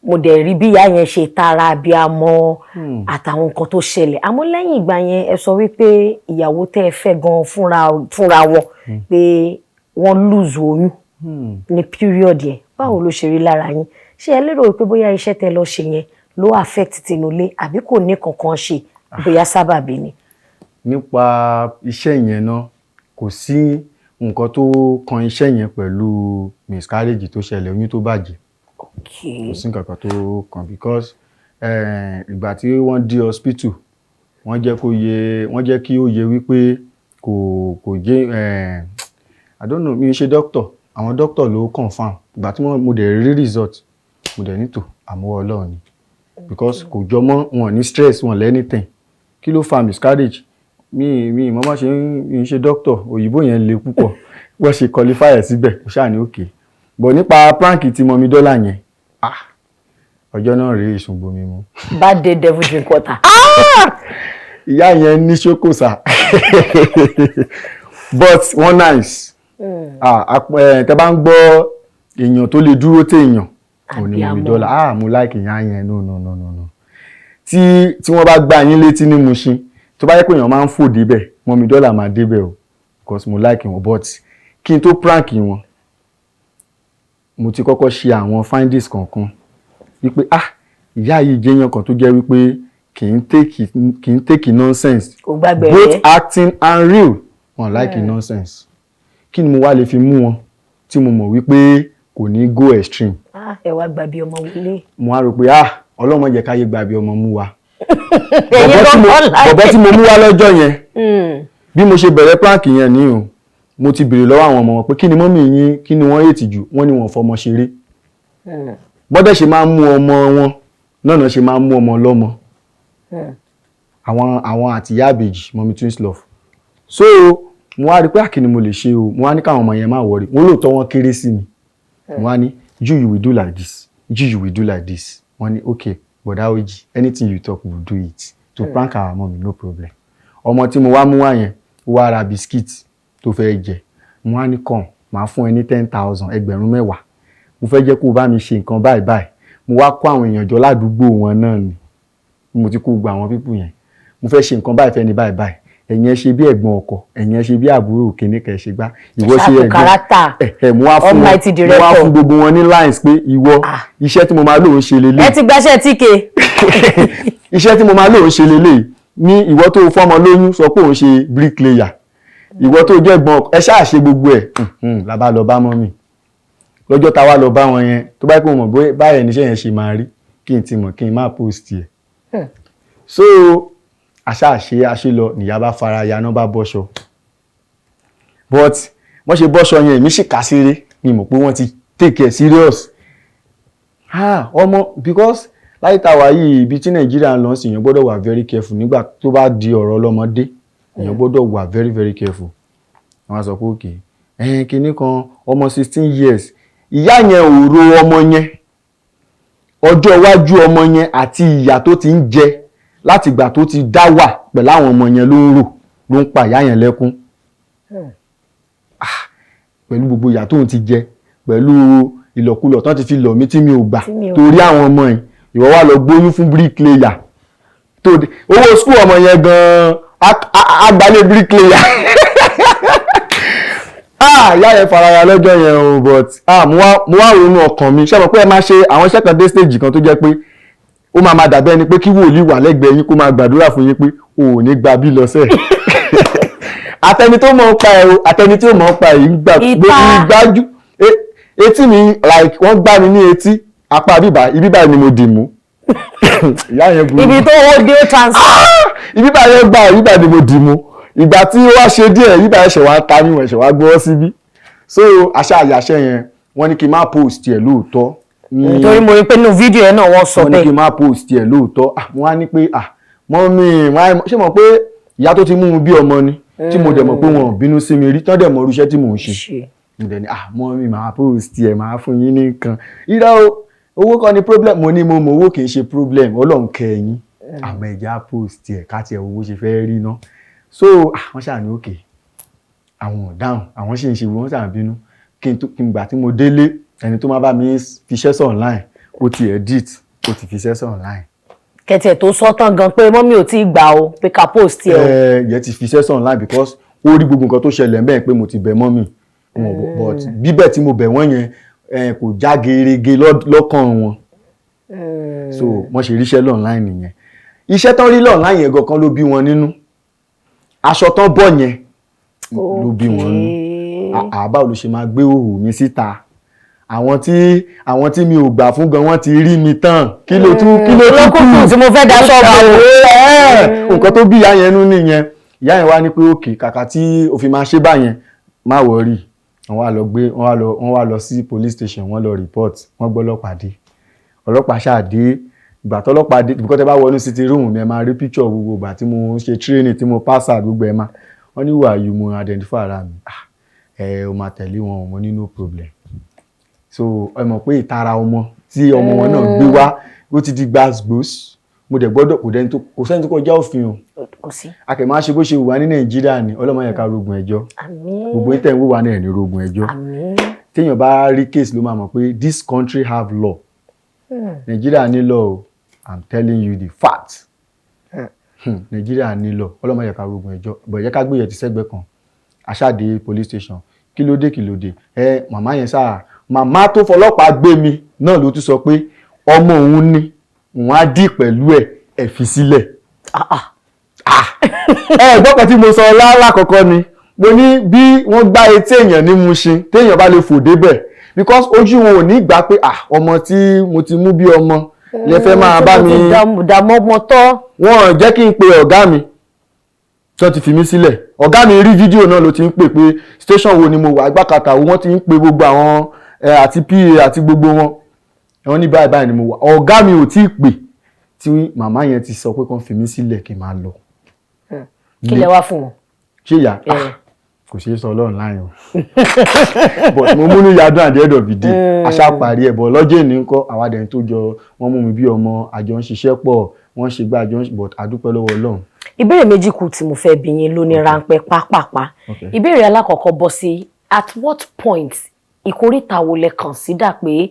mo dẹ̀ rí bí ìyá yẹn ṣe tara abiyamọ àtàwọn nǹkan tó ṣẹlẹ̀. Àmọ́ lẹ́yìn ìgbà yẹn, ẹ sọ wípé ìyàwó tẹ́ ẹ fẹ́ gan fúnra wọn, pé wọ́n lose oyún ní period yẹn. Báwo ló ṣe rí lára yín? Ṣé ẹ lérò wípé bóyá iṣẹ́ tẹ́ lọ ṣe yẹn ló affect tinúlé, àbí kò ní kankan ṣe, bóyá sábàbí ni? Nípa iṣẹ́ yẹn náà, kò sí nǹkan tó kan iṣẹ́ yẹn pẹ̀lú miscarriage tó ṣẹlẹ̀, oyún tó bàjẹ́. Kò sí nǹkan kan tó kàn, because ìgbà tí wọ́n dé hospital, wọ́n jẹ́ kí ó yé wípé kò jẹ́, I don't know, mi ò ṣe doctor, àwọn doctor ló confirm. Ìgbà tí mo dẹ̀ rí result, Mo dẹ̀ nítò àmúwọ́ Ọlọ́run ni, because kò jọ mọ́ wọn ní stress wọn lẹ́nìtìn. Kí ló fa miscarriage? Mi mo má ṣe ń ṣe doctor, òyìnbó yẹn le púpọ̀. Wọ́n ṣe qualify ẹ̀ síbẹ̀, kò ṣáà ní òkè. But nípa prank tí mummy Dọ́là yẹn, ah, ọjọ́ náà rèé, ìṣùnbomi mu. Bad day, devil drink water. Ìyá yẹn ní ṣókòsà, but wọ́n nice. Ah, tẹ bá ń gbọ́ èèyàn tó lè dúró téèyàn ò ní mummy Àbíamọ. Dọ́là. Ah, mo like ìyá yẹn. No, no, no, no, no. Tí wọ́n bá gbá yín létí ní Mushin, tó bá yẹ pé èèyàn máa ń fò débẹ̀, mummy Dọ́là máa débẹ̀ o, because mo like wọn. But kí n tó prank wọn, mo ti kọ́kọ́ ṣe àwọn findings kankan wípé, ah, ìyá yìí jẹ́ èèyàn kan tó jẹ́ wípé kì í take nonsense. Kò gbàgbé Both rẹ̀. acting and real, wọn like nonsense. Kí ni mo wá lè fi mú wọn tí mo mọ̀ wípé kò ní go extreme? Ah, ẹ wá gbàbí ọmọ wọlé. Mo wá rò pé, ah, Ọlọ́mọ jẹ́ káyé gbàbí ọmọ mú wa. Ẹ̀yin gan-an láì. Bọ̀bọ́ tí mo mú wá lọ́jọ́ yẹn, bí mo ṣe bẹ̀rẹ̀ prank yẹn ní o, mo ti béèrè lọ́wọ́ àwọn ọmọ wọn pé kí ni mummy yín, kí ni wọ́n hate jù. Wọ́n ní wọ́n fọmọ ṣeré. Bọ́dẹ̀ ṣe máa ń mú ọmọ wọn náà ṣe máa ń mú ọmọ lọ́mọ, àwọn àti ìyá àbèjì, mummy Twins Love. So mo wá rí pé àkíní mo lè ṣe o. Mo wá ní káwọn ọmọ yẹn má worry, wọ́n lóòótọ́ wọn kéré sí mi. Mo wá ní, You will do like this, you will do like this." Wọ́n ní, "Okay, bọ̀dá Ojì, anything you talk, we will do it to prank our mommy, no problem." Ọmọ tí mo wá mú wá yẹn, ó wá ra biscuit tó fẹ́ jẹ. Mo wá ní, "Kàn máa fún ẹ ní 10,000, 10,000. Mo fẹ́ jẹ́ kó o bá mi ṣe nǹkan báyìí báyìí." Mo wá kó àwọn èèyàn jọ ládùúgbò wọn náà ni mo ti kó gbogbo àwọn people yẹn. "Mo fẹ́ ṣe nǹkan báyìí fẹ́ ni báyìí báyìí. Ẹ̀yin ẹ ṣe bí ẹ̀gbọ́n ọkọ, ẹ̀yin ẹ ṣe bí àbúrò kìíní kẹ̀ ṣe gbá, ìwọ ṣe Ṣàkó ẹ̀gbọ́n." Character. Ẹ ẹ, mo wá fún wọn Almighty mo wá director. fún gbogbo wọn ní lines pé, "Ìwọ, iṣẹ́ tí mo máa lò ń ṣe lélẹ̀." Ẹ ti gbaṣẹ́ TK. "Iṣẹ́ tí mo máa lò ń ṣe lélẹ̀ ní. Ìwọ tó fọ́mọ lóyún, sọ pé òun ṣe bricklayer. Ìwọ tó jẹ́ ẹ̀gbọ́n ọkọ, ẹ ṣáà ṣe gbogbo ẹ̀." La bá lọ bá mummy lọ́jọ́ tá a wá lọ bá wọn yẹn, tó bá yẹ kó mọ̀ bóyá báyẹn níṣẹ́ yẹn ṣe máa rí, kí n ti mọ̀ kí n má post ẹ̀. So àṣà àṣe àṣe lọ, nìyá bá fara ya náà, bá bọ́ṣọ. But wọ́n ṣe bọ́ṣọ yẹn, èmi sì kà síre ni mọ̀ pé wọ́n ti take it serious. Ah, ọmọ, because láyé tá a wà yìí, ibi tí Nàìjíríà ń lọ sí, èèyàn gbọ́dọ̀ wà very careful. Nígbà tó bá di ọ̀rọ̀ ọlọ́mọdé, èèyàn gbọ́dọ̀ wà very very careful. Wọ́n á sọ pé òkè ẹ̀hìn kinní kan, ọmọ 16 years. Ìyá yẹn ò ro ọmọ yẹn, ọjọ́ iwájú ọmọ yẹn àti ìyà tó ti ń jẹ láti ìgbà tó ti dá wà pẹ̀lú àwọn ọmọ yẹn ló ń rò, ló ń pa ìyá yẹn lẹ́kún. Ah, pẹ̀lú gbogbo ìyà tóun ti jẹ, pẹ̀lú ìlọ̀kulọ̀ tán ti fi lọ̀ mí tí mi ò gbà Tí mi ò torí àwọn ọmọ yìí, ìwọ wá lọ gbóyún fún bricklayer tó owó school ọmọ yẹn gan-an agbalẹ̀ bricklayer. Ah, ìyá yẹn faraya lọ́jọ́ yẹn o. But ah, mo wá ronú ọkàn mi. Ṣé mo pé ẹ máa ṣe àwọn iṣẹ́ kan dé stage kan tó jẹ́ pé ó máa máa dàbẹ́ ni pé kí wòlíì wà lẹ́gbẹ̀ẹ́ yín, kó máa gbàdúrà fún yín pé o ò ní gba bí lọ́sẹ̀. Àtẹni tó mọ̀ ń pa ẹ̀ o, àtẹni tí ó mọ̀ ń pa ẹ̀ yìí ń gbà Ìta. Ìgbájú etí mi, like wọ́n gbá mi ní etí apá bíbá ibi báyìí ni mo dì mú. Ìyá yẹn burú. Ibi tó owó dé, ó transfer. Ibi báyìí yẹn gbà, ibi báyìí ni mo dì mú. Ìgbà tí ó wá ṣe díẹ̀, ibi báyìí ṣẹ̀ wá ń ta mí, wọ́n ṣẹ̀ wá gbọ́ síbí. So àṣà àyàṣẹ́ yẹn, wọ́n ní kí n má post ẹ̀ lóòótọ́ ní. Torí mo rí pé nínú fídíò yẹn náà, wọ́n sọ Wọ́n ní kí bẹ́ẹ̀. n má post ẹ̀ lóòótọ́. Ah, mo wá ní pé, ah, mummy, ṣé mọ̀ pé ìyá tó ti mú mi bí ọmọ ni, tí mo dẹ̀ mọ̀ pé wọn ò bínú sí mi rí, tán dẹ̀ mọ̀ irú iṣẹ́ tí mò ń ṣe. Ṣe. Mo dẹ̀ ní, "Ah, mummy, máa post ẹ̀, máa fún yín ní nǹkan." "Irọ́ o, owó kọ́ ni problem." Mo ní, "Mo mọ̀, owó kì í ṣe problem, Ọlọ́run kẹ́ ẹ̀yin, àmọ́ ẹ̀já post ẹ̀ ká tiẹ̀ owó ṣe fẹ́ rí ná." So ah, wọ́n ṣáà ní òkè, àwọn ò dáhùn, àwọn sì ń ṣe, wọ́n ṣáà bínú. Kí n tó kí n gbà tí mo délé, ẹni tó máa bá mi fiṣẹ́ sọ online, ó ti edit, ó ti fiṣẹ́ sọ online. Kẹ̀tẹ̀ tó sọ tán gan pé mummy ò tí ì gbà o, pé ká post ẹ o. Ẹ yẹ ti fiṣẹ́ sọ online because ó rí gbogbo nǹkan tó ṣẹlẹ̀ ńbẹ̀ pé mo ti bẹ̀ mummy wọn, but bíbẹ̀ tí mo bẹ̀ wọ́n yẹn kò já gerege lọ́kàn wọn. So wọ́n ṣe ríṣẹ́ online nìyẹn. Iṣẹ́ tán rí online yẹn gangan ló bí wọn nínú. Aṣọ tán bọ̀ yẹn ló bí wọn nínú. Àbá ló ṣe máa gbé òhò mi síta? Àwọn tí mi ò gbà fún gan, wọ́n ti rí mi tán. Kí ló tún Lókùnkùn tí mo fẹ́ daṣọ bò. Ẹ̀, nǹkan tó bí ìyá yẹn nú nìyẹn. Ìyá yẹn wá ní pé òkè, kàkà tí òfin máa ṣe báyẹn, má worry. Wọ́n wá lọ gbé, wọ́n wá lọ sí police station, wọ́n lọ report, wọ́n gbọ́ ọlọ́pàá dé. Ọlọ́pàá ṣáà dé. Ìgbà tọ́lọ́pàá dé, because tẹ́ bá wọnú sitting room mi, ẹ máa rí picture gbogbo ìgbà tí mo ń ṣe training, tí mo pass out, gbogbo ẹ máa. Wọ́n ní, "Who are you?" Mo identify ara mi. "Ah, ẹ o máa tẹ̀lé wọn." Mo ní, "No problem." So ẹ mọ̀ pé ìtara ọmọ tí ọmọ wọn náà gbé wá, ó ti di gbàgbós. Mo dẹ̀ gbọ́dọ̀, kò dẹ́ni tó, kò sẹ́ni tó kọjá òfin o. Kò sí. A kẹ̀ máa ṣe bó ṣe wù wá ní Nàìjíríà ni. Ọlọ́mọ yẹn ká rogun ẹjọ́. Àmín. Gbogbo yín tẹ̀ ń wò wá náà ní rogun ẹjọ́. Àmín. Téèyàn bá rí case ló máa mọ̀ pé this country have law. Nàìjíríà ní law o, I'm telling you the fact. Nàìjíríà ní law. Ọlọ́mọ yẹn ká rogun ẹjọ́ bọ̀. Yẹ ká gbé yẹn ti sẹ́gbẹ́ kan. Aṣáde police station, kí ló dé, kí ló dé? Ẹ màmá yẹn sáà, màmá tó fọlọ́pàá gbé mi náà ló tún sọ pé ọmọ òun ni, òun á dì pẹ̀lú ẹ̀, ẹ̀ fi sílẹ̀. Ah ah. Ẹ gbọ́ kan tí mo sọ lálákọ̀ọ́kọ́ ni mo ní bí wọ́n gbá etí èèyàn ní Mushin, téèyàn bá lè fò débẹ̀, because ojú wọn ò ní gbà pé, ah, ọmọ tí mo ti mú bí ọmọ lẹ fẹ́ máa bá mi. Dààmú ọmọ tọ́. Wọ́n jẹ́ kí n pe ọ̀gá mi tí wọ́n ti fi mí sílẹ̀. Ọ̀gá mi rí fídíò náà ló ti ń pè pé station wo ni mo wà, agbákatà wo. Wọ́n ti ń pe gbogbo àwọn àti PA àti gbogbo wọn. Wọ́n ní báyìí báyìí ni mo wà. Ọ̀gá mi ò tí ì pè tí màmá yẹn ti sọ pé kán fi mí sílẹ̀ kí n máa lọ. Kí lẹ wá fún wọn? Ṣé ìyá? Eh. Ah, kò ṣeé sọ Ọlọ́run láyìn o, but mo múnú yadún. At the end of the day, aṣá parí ẹ̀ bọ̀ lọ́jọ́ ìní ńkọ́, àwa dẹ̀ tó jọ wọ́n mú mi bí ọmọ, àjọ ń ṣiṣẹ́ pọ̀, wọ́n ṣe gbá àjọ ń, but àdúpẹ́ lọ́wọ́ Ọlọ́run. Ìbéèrè méjì kù tí mo fẹ́ bi yín lóní ráńpẹ́ pápápá. Okay. Ìbéèrè alákọ̀ọ́kọ́ bọ́ sí, at what point, ìkóríta wo lẹ consider pé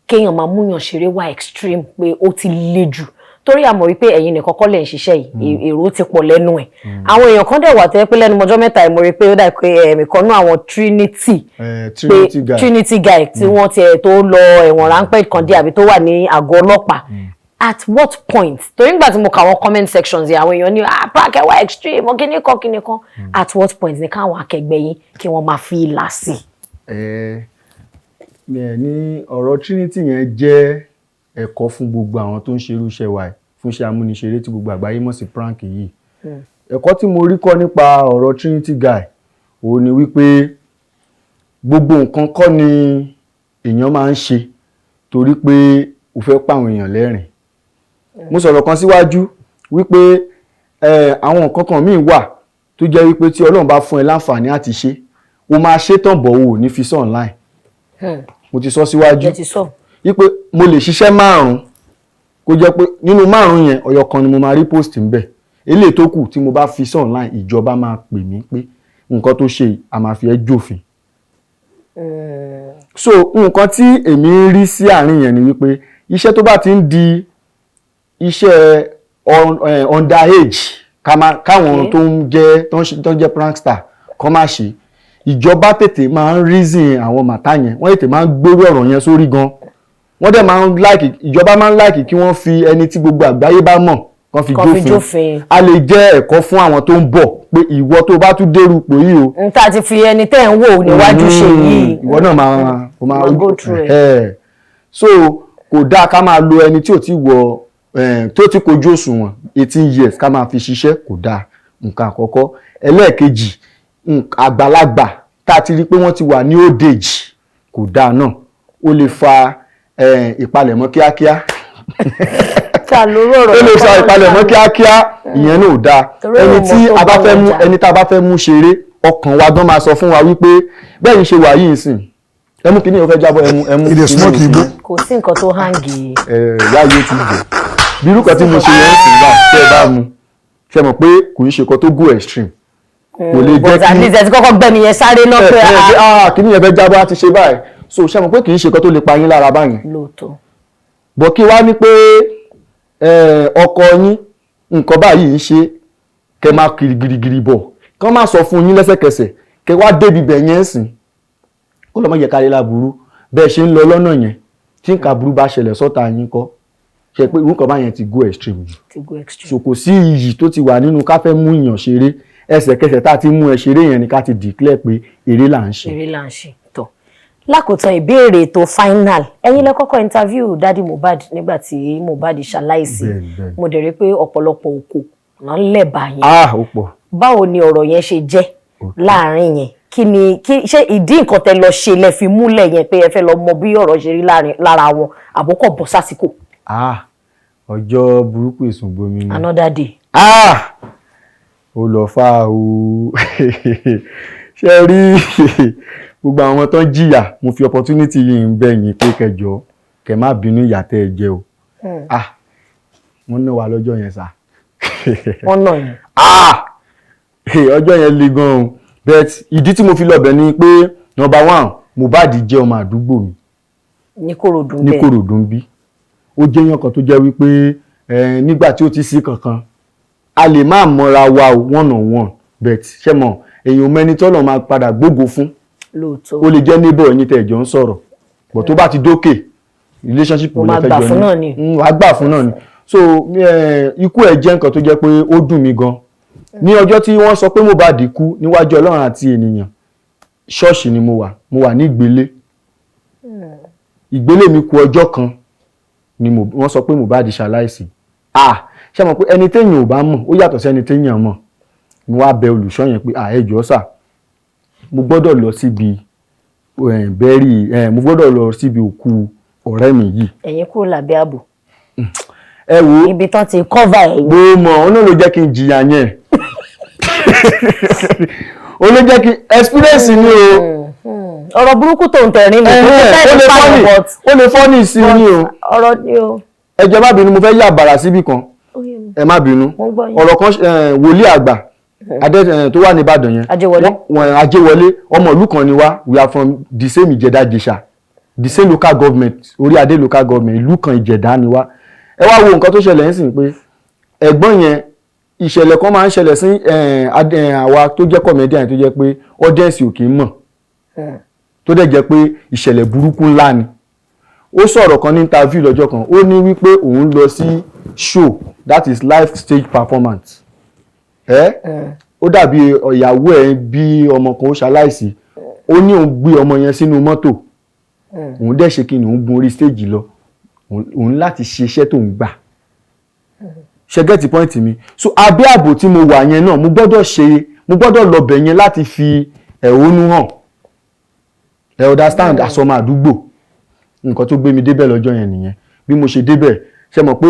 kéèyàn máa múyàn ṣeré wá extreme, pé ó ti le jù? Torí a mọ̀ wípé ẹ̀yin nìkan kọ́ lẹ̀ ń ṣiṣẹ́ yìí, èrò ti pọ̀ lẹ́nu ẹ̀. Àwọn èèyàn kan dẹ̀ wà tẹ́ pé lẹ́nu mọ́jọ́ mẹ́ta ẹ̀, mo rí pé ó dà pé ẹ̀mí kan nú àwọn Trinity Eh, pé Trinity guy. Trinity guy tí wọ́n tiẹ̀ tó lọ ẹ̀wọ̀n ráńpẹ́ kan dé àbí tó wà ní àgọ́ ọlọ́pàá. At what point? Torí nígbà tí mo kà àwọn comment sections yẹn, àwọn èèyàn ní, "Ah, prank ẹ wá extreme, ọ kíní kan kíní kan." At what point ni káwọn akẹgbẹ́ yín kí wọ́n máa fi ìlà sí i? Ẹ ẹ ní ọ̀rọ̀ Trinity yẹn jẹ́ ẹ̀kọ́ fún gbogbo àwọn tó ń ṣerú iṣẹ́ wa yìí, fún iṣẹ́ amúniṣeré tí gbogbo àgbáyé mọ̀ sí prank yìí. Ẹ̀kọ́ tí mo rí kọ́ nípa ọ̀rọ̀ Trinity guy òun ni wípé gbogbo nǹkan kọ́ ni èèyàn máa ń ṣe torí pé o fẹ́ pa àwọn èèyàn lẹ́rìn. Mo sọ̀rọ̀ kan síwájú wípé àwọn nǹkan kan míì wà tó jẹ́ wípé tí Ọlọ́run bá fún ẹ láǹfààní àti ṣe, o máa ṣe tán bọ̀, o ò ní fi sí online. Mo ti sọ síwájú Ẹ ti sọ. wípé mo lè ṣiṣẹ́ márùn-ún, kó jẹ́ pé nínú márùn-ún yẹn, ọyọ kan ni mo máa rí post ńbẹ̀. Eléyìí tó kù tí mo bá fi sí online, ìjọba máa pè mí pé nǹkan tó ṣe yìí, a máa fi ẹ́ jófin. So nǹkan tí èmi ń rí sí àárín yẹn ni wípé iṣẹ́ tó bá ti ń di iṣẹ́ underage, káwọn tó ń jẹ́ tó ń jẹ́ prankster kọ́ má ṣe. Ìjọba tètè máa ń reason àwọn matter yẹn, wọ́n tètè máa ń gbérú ọ̀rọ̀ yẹn sórí gan. Wọ́n dẹ̀ máa ń like, ìjọba máa ń like kí wọ́n fi ẹni tí gbogbo àgbáyé bá mọ̀ kán fi Kán fi jófin. jófin. A lè jẹ́ ẹ̀kọ́ fún àwọn tó ń bọ̀ pé ìwọ tó bá tún dérú ipò yìí o, N tá a ti fi ẹni tẹ́ ń wò níwájú ṣe yìí, ìwọ náà máa o máa máa go through ẹ̀. ẹ̀. So kò dáa ká máa lo ẹni tí ò ti wọ tó ti kojú òṣùwọ̀n 18 years ká máa fi ṣiṣẹ́, kò dáa. Nǹkan àkọ́kọ́. Ẹlẹ́ẹ̀kejì, àgbàlagbà tá a ti rí pé wọ́n ti wà ní old age, kò dáa náà, ó lè fa ìpalẹ̀mọ́ kíákíá. Ta ló rọrọ? Ó lè fa ìpalẹ̀mọ́ kíákíá, ìyẹn náà ò dáa. Torí Ẹni ọmọ tí tó a bá bá fẹ́ wọn mú jà. ẹni tá a bá fẹ́ mú ṣeré, ọkàn wa gan máa sọ fún wa wípé bẹ́ẹ̀ ni ṣe wà yìí sìn, ẹmú kìíní, ó fẹ́ jábọ́, ẹmú ẹmú. He dey smoke igbó. Kò sí nǹkan tó hangi. Ẹ ìyá yóò ti jẹ bí irú kan tí mo ṣe yẹn ń sìn gbà tẹ́ ẹ bá mu, ṣe mọ̀ pé kò ń ṣe kan tó go extreme, kò lè jẹ́ But at kí least ẹ ti kọ́kọ́ gbẹ́mi yẹn sáré náà pé ẹ ah. ah, kìíní yẹn fẹ́ jábọ́, á ti ṣe báyìí. So ṣe mọ̀ pé kì í ṣe kan tó lè pa yín lára báyìí? Lóòótọ́. Bọ̀ kí wá ní pé ọkọ yín nǹkan báyìí ń ṣe, kẹ máa kiri girigiri bọ̀, kán má sọ fún yín lẹ́sẹ̀kẹsẹ̀, kẹ wá débi bẹ̀ yẹn sìn, kó lọ́ mọ̀ yẹ kárí láburú. Bẹ́ẹ̀ ṣe ń lọ lọ́nà yẹn, tí nǹkan aburú bá ṣẹlẹ̀ sọ́ta yín kọ́, ṣe pé irú nǹkan báyẹn ti go extreme jù. Ti go extreme. So kò sí iyì tó ti wà nínú ká fẹ́ mú ìyàn ṣeré. Ẹsẹ̀kẹsẹ̀ tá a ti mú ẹ ṣeré yẹn ni ká ti declare pé eré là ń ṣe. Eré là ń ṣe tọ. Lákòótán, ìbéèrè tó final. Ẹ̀yin lẹ kọ́kọ́ interview Daddy Mohbad nígbà tí Mohbad ṣaláìsí. Bẹ́ẹ̀ni, bẹ́ẹ̀ni. Mo dẹ̀ rí pé ọ̀pọ̀lọpọ̀ òkò náà ń lẹ̀bà yẹn. Ah, ó pọ̀. Báwo ni ọ̀rọ̀ yẹn ṣe jẹ́ láàrin yẹn? Kí Kí ni kí ṣé ìdí nǹkan tẹ́ lọ ṣe lẹ fi múlẹ̀ yẹn pé ẹ fẹ́ lọ mọ bí ọ̀rọ̀ ṣe rí lára wọn, àbókọ̀ bọ́ sásìkò? Ah, ọjọ́ burúkú èsùn gbomi ni. Another day. Ah, ó lọ fà o. Ṣe rí gbogbo àwọn tó ń jìyà, mo fi opportunity yìí ń bẹ̀ yín pé kẹjọ kẹ má bínú ìyà tẹ́ ẹ jẹ o. Ah, wọ́n ná wa lọ́jọ́ yẹn sà. Wọ́n nà yín? Ah, ọjọ́ yẹn le gan o. But ìdí tí mo fi lọ bẹ̀ ni pé, number one, Mohbad jẹ́ ọmọ àdúgbò mi. Ní Kòròdú? Ní bẹ́ẹ̀. Kòròdú ń bí. Ó jẹ́ èèyàn kan tó jẹ́ wípé nígbà tí ó ti sí kankan, a lè má mọ́ra wa o one on one, but ṣé mọ̀, èèyàn mẹ́ni tọ́lọ̀ máa padà gbógo fún. Ó lè jẹ́ neighbor ẹ̀yin tẹ́ ẹ jọ ń sọ̀rọ̀, but tó bá ti dókè, relationship Mo wo máa lẹ fẹ́ gbà jọ fún ní? náà ni. Wàá gbà fún náà ni. So ikú ẹ̀ jẹ́ nǹkan tó jẹ́ pé ó dùn mí gan. Ní ọjọ́ tí wọ́n sọ pé Mohbad kú, níwájú Ọlọ́run àti ènìyàn, ṣọ́ọ̀ṣì ni mo wà. Mo wà ní ìgbélé. Ìgbélé mi kù ọjọ́ kan ni wọ́n sọ pé Mohbad ṣaláìsí. Ah, ṣé mọ̀ pé ẹni téèyàn ò bá mọ̀, ó yàtọ̀ sí ẹni téèyàn mọ̀. Mo wá bẹ olùṣọ́ yẹn pé, ah, ẹ jọ̀ọ́ sà, mo gbọ́dọ̀ lọ síbi bẹ́rì, mo gbọ́dọ̀ lọ síbi òkú ọ̀rẹ́ mi yìí. Ẹ̀yin kúrò lábẹ́ ààbò. Ẹ wo. Ibi tán ti cover ẹ̀yin. Mo mọ̀ ọ́n náà ló jẹ́ kí n jìyà yẹn, ó ló jẹ́ kí experience ni o. Ọ̀rọ̀ burúkú tó ń tẹ̀rín ni kò Ẹhẹ́n, tẹ́ ó ní lè pààyàn, funny but ó lè funny sí ni o. Ọ̀rọ̀ ni o. Ẹ jọ̀ọ́, má bínú, mo fẹ́ yà bàrà síbì kan. Ó yé mi. Ẹ má bínú. Mo ń gbọ́ yín. Ọ̀rọ̀ kan, wòlíì àgbà adé tó wà ní Ìbàdàn yẹn. Ajéwọlé. Ajéwọlé, ọmọ ìlú kan ni wá. We are from the same Ìjẹ̀dá Ìjẹ̀ṣà, the same local government, orí adé local government, ìlú kan Ìjẹ̀dá ni wá. Ẹ wá wo nǹkan tó ṣẹlẹ̀ ń sìn pé ẹ̀gbọ́n yẹn, ìṣẹ̀lẹ̀ kan máa ń ṣẹlẹ̀ sí àwa tó jẹ́ comedian, tó jẹ́ pé audience ò kì í mọ̀, tó dẹ̀ jẹ́ pé ìṣẹ̀lẹ̀ burúkú ńlá ni. Ó sọ̀rọ̀ kan ní interview lọ́jọ́ kan, ó ní wípé òun lọ sí show, that is live stage performance. Ẹ́ ó dàbí ìyàwó ẹ̀ bí ọmọ kan ó ṣaláìsí. Ó ní òun gbé ọmọ yẹn sínú mọ́tò, òun dẹ̀ ṣe kí ni, òun gun orí stage lọ, òun láti ṣe iṣẹ́ tó ń gbà ṣe. Get point mi? So abẹ́ ààbò tí mo wà yẹn náà, mo gbọ́dọ̀ ṣe, mo gbọ́dọ̀ lọ bẹ̀ yẹn láti fi ẹ̀hónú hàn. Ẹ understand? Àsọmọ àdúgbò, nǹkan tó gbé mi débẹ̀ lọ́jọ́ yẹn nìyẹn. Bí mo ṣe débẹ̀, ṣe mọ̀ pé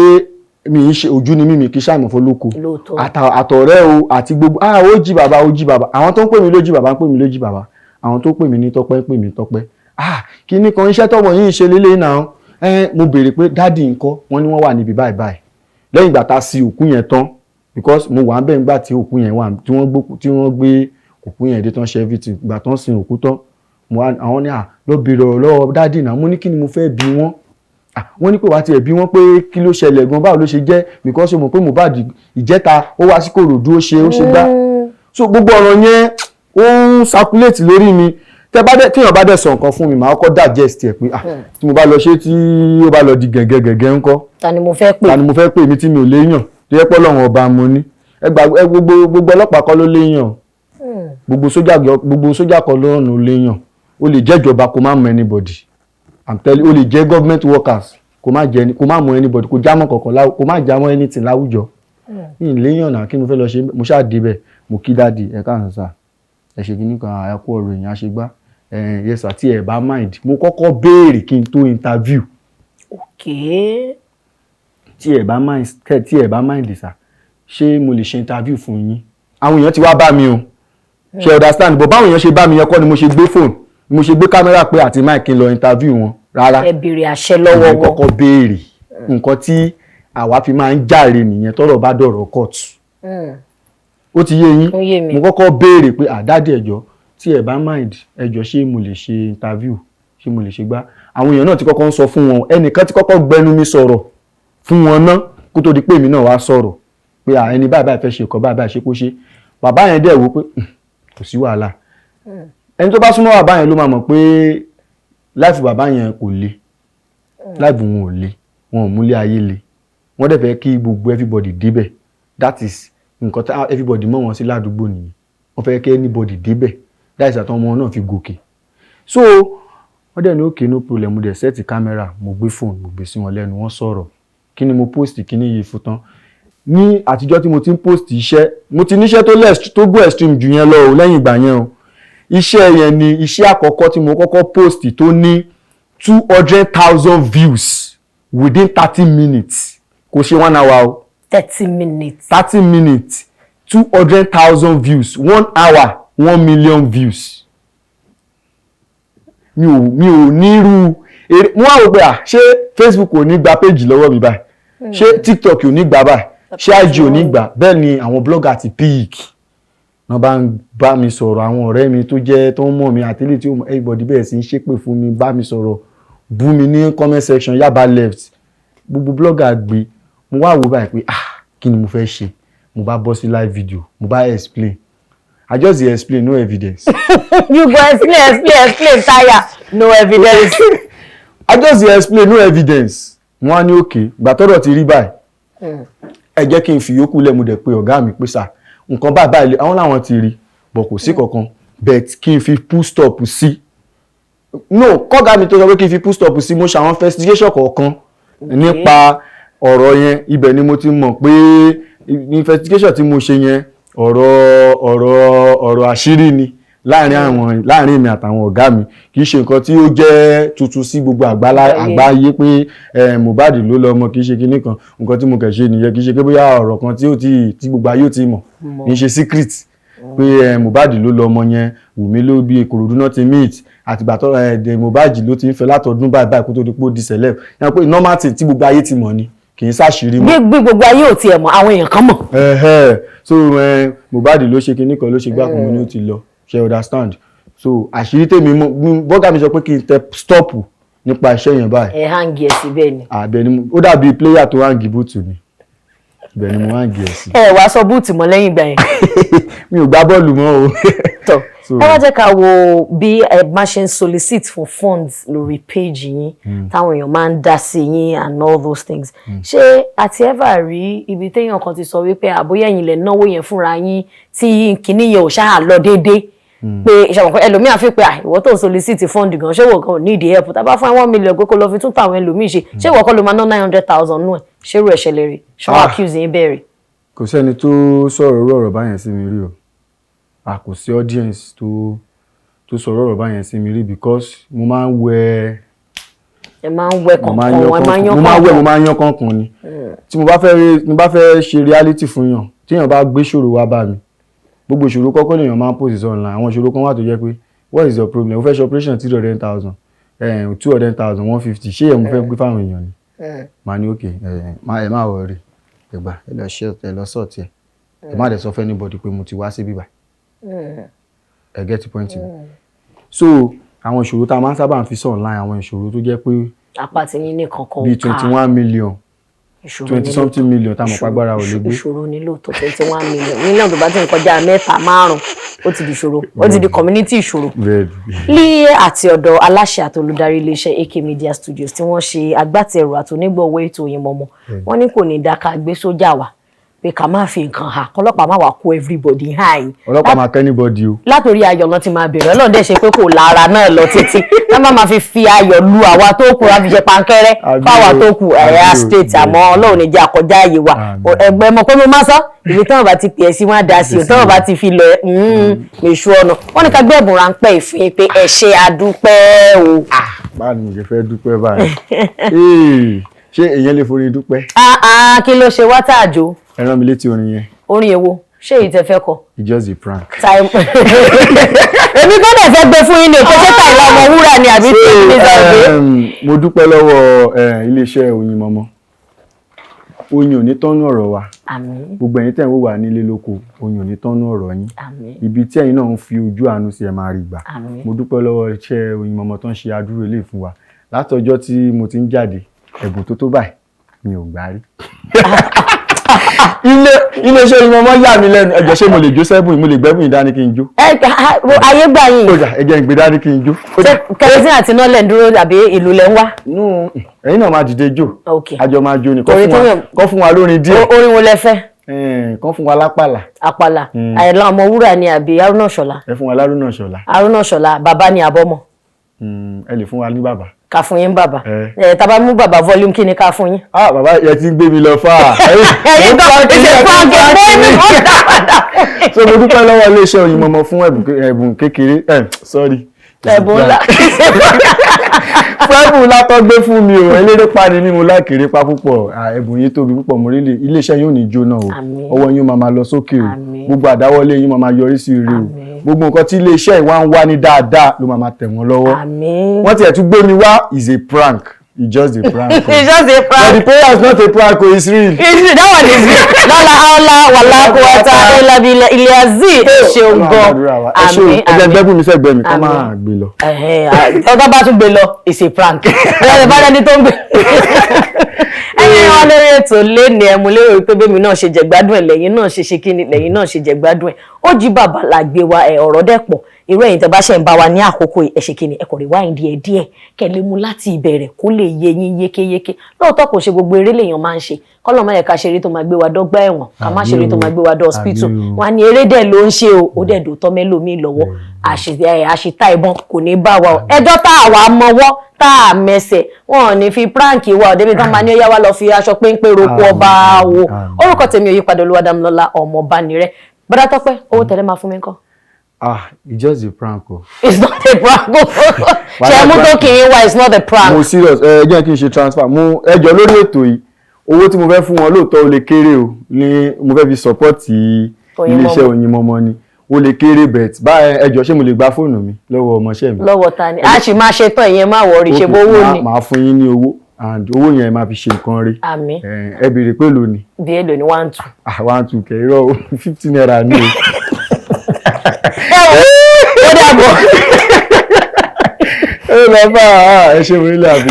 mi ń ṣe ojú ni mímì kí ṣàìmọ̀ fọlọ́kọ. Àtọ̀rẹ́ o àti gbogbo, ah, ó jí bàbá, ó jí bàbá. Àwọn tó ń pè mí lójí bàbá ń pè mí lójí bàbá, àwọn tó ń pè mí ní Tọ́pẹ́ ń pè mí Tọ́pẹ́. Ah, kíní kan, iṣẹ́ tọ́mọ yìí ń ṣe lélẹ̀ náà. Ẹ mo béèrè pé daddy ńkọ́? Wọ́n ní wọ́n wà níbi báyìí báyìí. Lẹ́yìn ìgbà tá a sin òkú yẹn tán, because mo wà ń bẹ̀ nígbà tí òkú yẹn wà, tí wọ́n gbé òkú yẹn dé tán, ṣe everything. Ìgbà tán sin òkú tán, mo wá, àwọn ní à lọ béèrè ọ̀rọ̀ lọ́wọ́ daddy náà. Mo ní kí ni mo fẹ́ bi wọ́n? Ah, wọ́n ní pé wàá tiẹ̀ bí wọ́n pé kí ló ṣẹlẹ̀ gan, báwo ló ṣe jẹ́, because o mọ̀ pé Mohbad ìjẹta ó wá sí Kòròdú, ó ṣe gbá. So gbogbo ọ̀rọ̀ yẹn, ó ń circulate lórí mi. Tẹ bá dẹ, tíyàn bá dẹ̀ sọ nǹkan fún mi, màá kọ́ digest ẹ̀ pé, ah, tí mo bá lọ ṣe, tí ó bá lọ di gẹ̀gẹ́ gẹ̀gẹ́ ńkọ́? Ta ni mo fẹ́ pè? Ta ni mo fẹ́ pè mí tí mi ò léèyàn, tó yẹ pé Ọlọ́run ọba mo ní? Ẹ gbà ẹ, gbogbo ọlọ́pàá kọ́ ló léèyàn, gbogbo sójà kọ́ ló rànà léèyàn. Ó lè jẹ́ ìjọba kó má mọ anybody. I'm telling you, ó lè jẹ́ government workers kó má mọ anybody, kó jámọ́ kankan, kó má jámọ́ anything láwùjọ. Ní ìléyàn náà, kí mo fẹ́ lọ ṣe? Mo ṣáà débẹ̀, mo kí daddy, ẹ káàsán sà, ẹ ṣe kíní kan, ẹ kú ọ̀rọ̀ èèyàn àṣegbá ẹ. Yes sir, tí ẹ bá mind, mo kọ́kọ́ béèrè kí n tó interview. Tí ẹ bá mind sà, ṣé mo lè ṣe interview fún yín? Àwọn èèyàn ti wá bá mi o, ṣe understand? But báwọn èèyàn ṣe bá mi yẹn kọ́ ni mo ṣe gbé phone, ni mo ṣe gbé camera pé àti mic kí n lọ interview wọn rárá. Ẹ béèrè àṣẹ lọ́wọ́ Èmi wọn. kọ́kọ́ béèrè. Nǹkan tí àwa fi máa ń jàre nìyẹn tọ́rọ̀ bá dọ̀rọ̀ court. Ó ti yé yín? Ó yé mi. Mo kọ́kọ́ béèrè pé, ah, daddy, ẹ jọ̀ọ́, tí ẹ bá mind, ẹ jọ̀ọ́, ṣé mo lè ṣe interview? Ṣé mo lè ṣe gbá? Àwọn èèyàn náà ti kọ́kọ́ ń sọ fún wọn, ẹnìkan ti kọ́kọ́ gbẹnu mi sọ̀rọ̀ fún wọn ná, kó tó di pé èmi náà wá sọ̀rọ̀ pé, ah, ẹni báyìí báyìí fẹ́ ṣe nǹkan báyìí báyìí, ṣe kó ṣe? Bàbá yẹn dẹ̀ wò pé, kò sí wàhálà." Ẹni tó bá súnmọ́ bàbá yẹn ló máa mọ̀ pé life bàbá yẹn kò le, life wọn ò le, wọn ò múlé ayé le. Wọ́n dẹ̀ fẹ́ kí gbogbo everybody débẹ̀. That is nǹkan tí everybody mọ̀ wọ́n sí ládùúgbò nìyẹn. Wọ́n fẹ́ kí anybody débẹ̀. That is àtàwọn ọmọ náà fi gòkè. So wọ́n dẹ̀ ní okay, no problem. Mo dẹ̀ set camera, mo gbé phone, mo gbé sí wọn lẹ́nu, wọ́n sọ̀rọ̀. Kí ni mo post kí ni yìí fún tán? Ní àtijọ́ tí mo ti ń post iṣẹ́, mo ti níṣẹ́ tó less, tó go extreme jù yẹn lọ o. Lẹ́yìn ìgbà yẹn o. Iṣẹ́ yẹn ni iṣẹ́ àkọ́kọ́ tí mo kọ́kọ́ post tó ní 200,000 views within 30 minutes. Kò ṣe one hour o. 30 minutes. 30 minutes, 200,000 views. One hour, 1 million views. Mi ò nírú eré. Mo wá wò pé, à, ṣé Facebook ò ní gba page lọ́wọ́ mi báyìí? Ṣé TikTok ò ní gbà báyìí? Ṣé IG ò ní gbà? Bẹ́ẹ̀ ni àwọn blogger ti pick wọ́n bá ń bá mi sọ̀rọ̀. Àwọn ọ̀rẹ́ mi tó jẹ́ tó ń mọ̀ mi àti ilé tí ó mọ̀, everybody bẹ̀rẹ̀ sí ń ṣépè fún mi, bá mi sọ̀rọ̀, bú mi ní comment section, Yaba left, gbogbo blogger gbé. Mo wá wò báyìí pé, ah, kí ni mo fẹ́ ṣe? Mo bá bọ́ sí live video, mo bá explain. I just dey explain, no evidence. You go explain, explain, explain tire, no evidence. I just dey explain, no evidence. Wọ́n á ní òkè gbà tọ́rọ̀ ti rí báyìí, ẹ jẹ́ kí n fi yòókù lẹ̀. Mo dẹ̀ pé ọ̀gá mi pé, sà, nǹkan báyìí báyìí, àwọn làwọn ti rí bọ̀, kò sí kankan, but kí n fi full stop sí. No, kọ́gá mi tó sọ pé kí n fi full stop sí, mo ṣe àwọn investigation kọ̀ọ̀kan nípa ọ̀rọ̀ yẹn. Ibẹ̀ ni mo ti mọ̀ pé investigation tí mo ṣe yẹn, ọ̀rọ̀ àṣírí ni láàrin àwọn, láàrin èmi àtàwọn ọ̀gá mi. Kì í ṣe nǹkan tí ó jẹ́ tuntun sí gbogbo àgbáyé pé Mohbad ló lọ ọmọ. Kì í ṣe kinní kan. Nǹkan tí mo kẹ̀ ṣe nìyẹn. Kì í ṣe pé bóyá ọ̀rọ̀ kan tí ó ti tí gbogbo ayé ó ti mọ̀, kì í ṣe secret pé Mohbad ló lọ ọmọ yẹn, Wùmí ló bí. Ìkòròdú náà ti meet, àtìgbà tó Mohbad ló ti ń fẹ́ látọdún báyìí báyìí kó tó di pé ó di celeb yẹn, pé normal thing tí gbogbo ayé ti mọ̀ ni, kì í ṣàṣírí mọ́. Bí gbogbo ayé ò tiẹ̀ mọ̀, àwọn èèyàn kan mọ̀. Ẹ̀hẹ́. So Mohbad ló ṣe kinní kan, ló ṣe gbá kan. Mo ní ó ti lọ ṣe, understand? So àṣírí tèmi mọ̀, bọ́gà mi sọ pé kí n tẹ stop nípa iṣẹ́ yẹn báyìí. Ẹ hang ẹ síbẹ̀ ni. Àbẹ̀ ni ó dàbí player tó hang boot ni, ibẹ̀ ni mo hang ẹ̀ sí. Ẹ wàá sọ boot mọ́ lẹ́yìn ìgbà yẹn. Mi ò gbá bọ́ọ̀lù mọ́ o. Tọ, ẹ wá jẹ́ ká wo bí ẹ máa ṣe ń solicit for funds lórí page yín, táwọn èèyàn máa ń dá sí yín and all those things. Ṣé àti ever rí ibi téèyàn kan ti sọ wípé àbóyá ẹ̀yin lẹ náwó yẹn fúnra yín, tí kinní yẹn ò ṣáà lọ déédéé, pé ìṣàmọ̀ ẹlòmíà fi pé, "Ah, ìwọ tó ń solicit fund gan, ṣé ìwọ kan ò need help? Tá a bá fún ẹ 1 million pé kó lọ fi tún tàwọn ẹlòmíì ṣe, ṣé ìwọ kọ́ ló máa ná 900,000 nù ẹ̀?" Ṣé irú ẹ̀ ṣẹlẹ̀ rí? Ṣé wọ́n Ah. accuse yín bẹ́ẹ̀ rí? Kò sẹ́ni tó sọ̀rọ̀ irú ọ̀rọ̀ báyẹn sí mi rí o. A kò sí audience tó sọ̀rọ̀ ọ̀rọ̀ báyẹn sí mi rí, because mo máa ń wẹ. Ẹ máa ń wẹ Mo máa ń kọ̀ọ̀kan, ẹ máa ń yán yán mo máa ń wẹ̀, mo kọ̀ọ̀kan. máa ń yán kọ̀ọ̀kan ni. Tí mo bá fẹ́ ṣe reality fún yàn, tí èèyàn bá gbé ṣòro wá bá mi, gbogbo ìṣòro kọ́kọ́ lèèyàn máa ń post online. Àwọn ìṣòro kan wà tó jẹ́ pé, what is your problem? O fẹ́ ṣe operation 300,000, 200,000, 150, ṣé ẹ̀ mo fẹ́ gbé fáwọn èèyàn ni? Màá ní okay, ẹ má worry, ẹ gbà, ẹ lọ ṣe, ẹ lọ sort ẹ. Ẹ má dẹ̀ sọ fún anybody pé mo ti wá síbí báyìí. Ẹ get the point mi? So àwọn ìṣòro tá a máa ń sábà fi sọ online, àwọn ìṣòro tó jẹ́ pé Apá tí yín ní kankan bíi 21 million, twenty something million tá a mọ̀ pàgbára ò lè gbé. Ìṣòro ní lóòótọ́. 21 million, mílíọ̀nù tó bá ti ń kọjá mẹ́ta márùn-ún, ó ti di ìṣòro, ó ti di community ìṣòro. Bẹ́ẹ̀ni. Ní àti ọ̀dọ̀ aláṣẹ àti olùdarí iléeṣẹ́ AK Media Studios tí wọ́n ṣe agbátẹrù àti onígbọ̀wọ́ ètò Oyinmomo, wọ́n ní kò ní dá ká gbé sójà wá pé ká má fi nǹkan hà, kọlọ́pàá má wàá kó everybody high. Ọlọ́pàá máa kẹ́ anybody o. Látòrí ayọ̀ náà ti máa bẹ̀rẹ̀. Ọlọ́run dẹ̀ ṣe pé kò lára náà lọ títí ká má máa fi ayọ̀ lu àwa tó kù, á fi ṣe pankẹ́rẹ́ Àbí fáwa o, tó kù ẹ̀yà àbí o, state. Àmọ́ Ọlọ́run ní jẹ́ àkọjá àyè wa. Àmín. Ẹgbẹ́ mọ̀ pé mo máa sọ, ibi táwọn bá ti pè é sí, wọn á dá sí o. Táwọn bá ti fi lọ mèṣù ọ̀nà, wọ́n ní ká gbé ẹ̀bùn ráńpẹ́ ìfín pé ẹ ṣe, àdúpẹ́ o. Báwo ni mo ṣe fẹ́ dúpẹ́ báyìí? Ee, ṣé èèyàn lè forin dúpẹ́? Ah, ah, kí ló ṣe wá tààjò? Ẹ rán mi létí orin yẹn. Orin èwo? Ṣé èyí tẹ fẹ́ kọ? It's just a prank. Time èmi kọ́ dẹ̀ fẹ́ gbé fún yín ní òkè. Ṣé Tàìlá ọmọ wúrà ni àbí tí ní sọ pé? Mo dúpẹ́ lọ́wọ́ iléeṣẹ́ Oyinmomo. Oyin ò ní tọ́nú ọ̀rọ̀ wa. Àmín. Gbogbo ẹ̀yin tẹ̀ ń wò wá nílé lóko, oyin ò ní tọ́nú ọ̀rọ̀ yín. Àmín. Ibi tí ẹ̀yin náà ń fi ojú àánú sí, ẹ máa rí gbà. Àmín. Mo dúpẹ́ lọ́wọ́ iṣẹ́ Oyinmomo tó ń ṣe adúrú eléyìí fún wa. Látọjọ́ tí mo ti ń jáde, ẹ̀bùn tó tó báyìí mi ò gbà rí. Iléeṣẹ́ Oyinmomo yà mí lẹ́nu. Ẹ jọ̀ọ́, ṣé mo lè jó sẹ́bùn? Mo lè gbẹ́bùn ìdání kí n jó? Ẹ ayé gbà yín. Ó jà, ẹ jẹ́ n gbé dání kí n jó. Ṣé kerosene àti iná lẹ̀ ń dúró àbí ìlú lẹ̀ ń wá? Nú, ẹ̀yin náà máa dìde jó. Ok. Àjọ máa jó ni. Torí Kọ́ fún wa lórin díẹ̀. Orin wo lẹ fẹ́? Kọ́ fún wa lápàlà. Àpàlà Àyìnlá Ọmọwúrà ni àbí Haruna Ṣọlá? Ẹ fún wa lárúnà Ṣọlá. Haruna Ṣọlá, bàbá ni àbọ́mọ? Ẹ lè fún wa ní bàbá. Ká fún yín bàbá. Eh. Ẹ tá bá mú bàbá volume, kí ni ká fún yín? Ah, bàbá yẹ ti ń gbé mi lọ fà á. Ẹ̀yin tó ṣe prank ẹ̀ mọ́ èmi kò dá padà fún yín. So mo dúpẹ́ lọ́wọ́ iléeṣẹ́ Oyinmomo fún ẹ̀bùn kékeré, sorry, Ẹ̀bùn ńlá. Fún ẹ̀bùn ńlá tó gbé fún mi o. Eléré pa ni mí, mo láìkéré pa púpọ̀. Ah, ẹ̀bùn yín tóbi púpọ̀. Mo rí iléeṣẹ́ yóò ní jóná o. Àmín. Ọwọ́ yín máa máa lọ sókè o. Àmín. Gbogbo àdáwọ́lé yín máa máa yọrí sí ire o. Àmín. Gbogbo nǹkan tí iléeṣẹ́ ìwà ń wá ní dáadáa ló máa máa tẹ̀ wọ́n lọ́wọ́. Àmín. Wọ́n tiẹ̀ tún gbé mi wá is a prank. It's just a prank. It's just a But prank. the prayer is not a prank o, it's real. It's that one is lọ́la ọlá wàlá kúwàtà ẹlẹ́bi ilé azi. Ṣeun gan. Ẹ ṣe o. Ẹ jẹ́ gbẹ́bùn mi sẹ́gbẹ̀ẹ́ mi kọ́ Àmín. máa gbé lọ. Tọ́tọ́ bá tún gbé lọ, it's a prank. Ẹ bá lẹni tó ń gbé. Ẹ̀yin wa lórí ètò léni, ẹ mú lérò wípé bẹ́mi náà ṣe jẹ̀gbádùn ẹ̀ lẹ́yìn náà ṣe ṣe kíni lẹ́yìn náà ṣe jẹ̀gbádùn ẹ̀. Ó jí bàbá la gbé wa ẹ̀, ọ̀rọ̀ dẹ̀ pọ̀. Irú ẹ̀yin tẹ́ bá ṣe ń bá wa ní àkókò yìí, ẹ ṣe kíni, ẹ kò rí wáyé díẹ̀ díẹ̀ kẹ́ lè mú láti ìbẹ̀rẹ̀ kó lè yé yín yékéyéké. Lóòótọ́, kò ṣe gbogbo eré lèèyàn máa ń ṣe. Kọ́lọ́ má yẹ ká ṣe eré tó máa gbé wa dọ́gbà ẹ̀wọ̀n, ká má ṣe eré tó máa gbé wa dọ́ hospital. Àmín o. Wọn á ní eré dẹ̀ ló ń ṣe o, ó dẹ̀ dòótọ́ mẹ́lòmíì lọ́wọ́. Àṣìta ìbọn kò ní bá wa o. Ẹjọ́ tá a wà mọ́wọ́ tá a mẹsẹ̀, wọn ò ní fi prank wa ò débi tán máa ní ó yá wa lọ fi aṣọ péńpé roko ọba wo. Àmín. Orúkọ tèmi ò yípadà, Olúwadámilọ́lá ọmọ Bánirẹ́. Bọ́dá Tọ́pẹ́, owó tẹ̀lé máa fún mi ńkọ́? Ah, it's just a prank o. It's not a prank o. Ṣe mú tó kì í wá, it's not a prank. Mo serious. Ẹ jẹ́ kí n ṣe transfer mo. Ẹ jọ, lórí ètò yìí, owó tí mo fẹ́ fún wọn, lóòótọ́ ó lè kéré o, ní mo fẹ́ fi support iléeṣẹ́ Oyinmomo ni. Ó lè kéré, but báyẹn, ẹ jọ, ṣé mo lè gba fóònù mi lọ́wọ́ ọmọọṣẹ́ mi? Lọ́wọ́ ta ni? A sì máa ṣe tán ìyẹn, má worry, ṣe Ok, bówó ni. Màá fún yín ní owó, and owó yẹn máa fi ṣe nǹkan rí. Àmín. Ẹ béèrè pé èló ni. Bí èlò ní 1 2? Ah, 1 2 kẹ, irọ́ o, ₦50 ni o. Ẹ wò ó, dàbọ̀. Ẹ lọ bá a, ẹ ṣe wọlé àbí.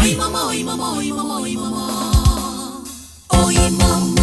Oyinmomo, Oyinmomo, Oyinmomo, Oyinmomo. Oyinmomo.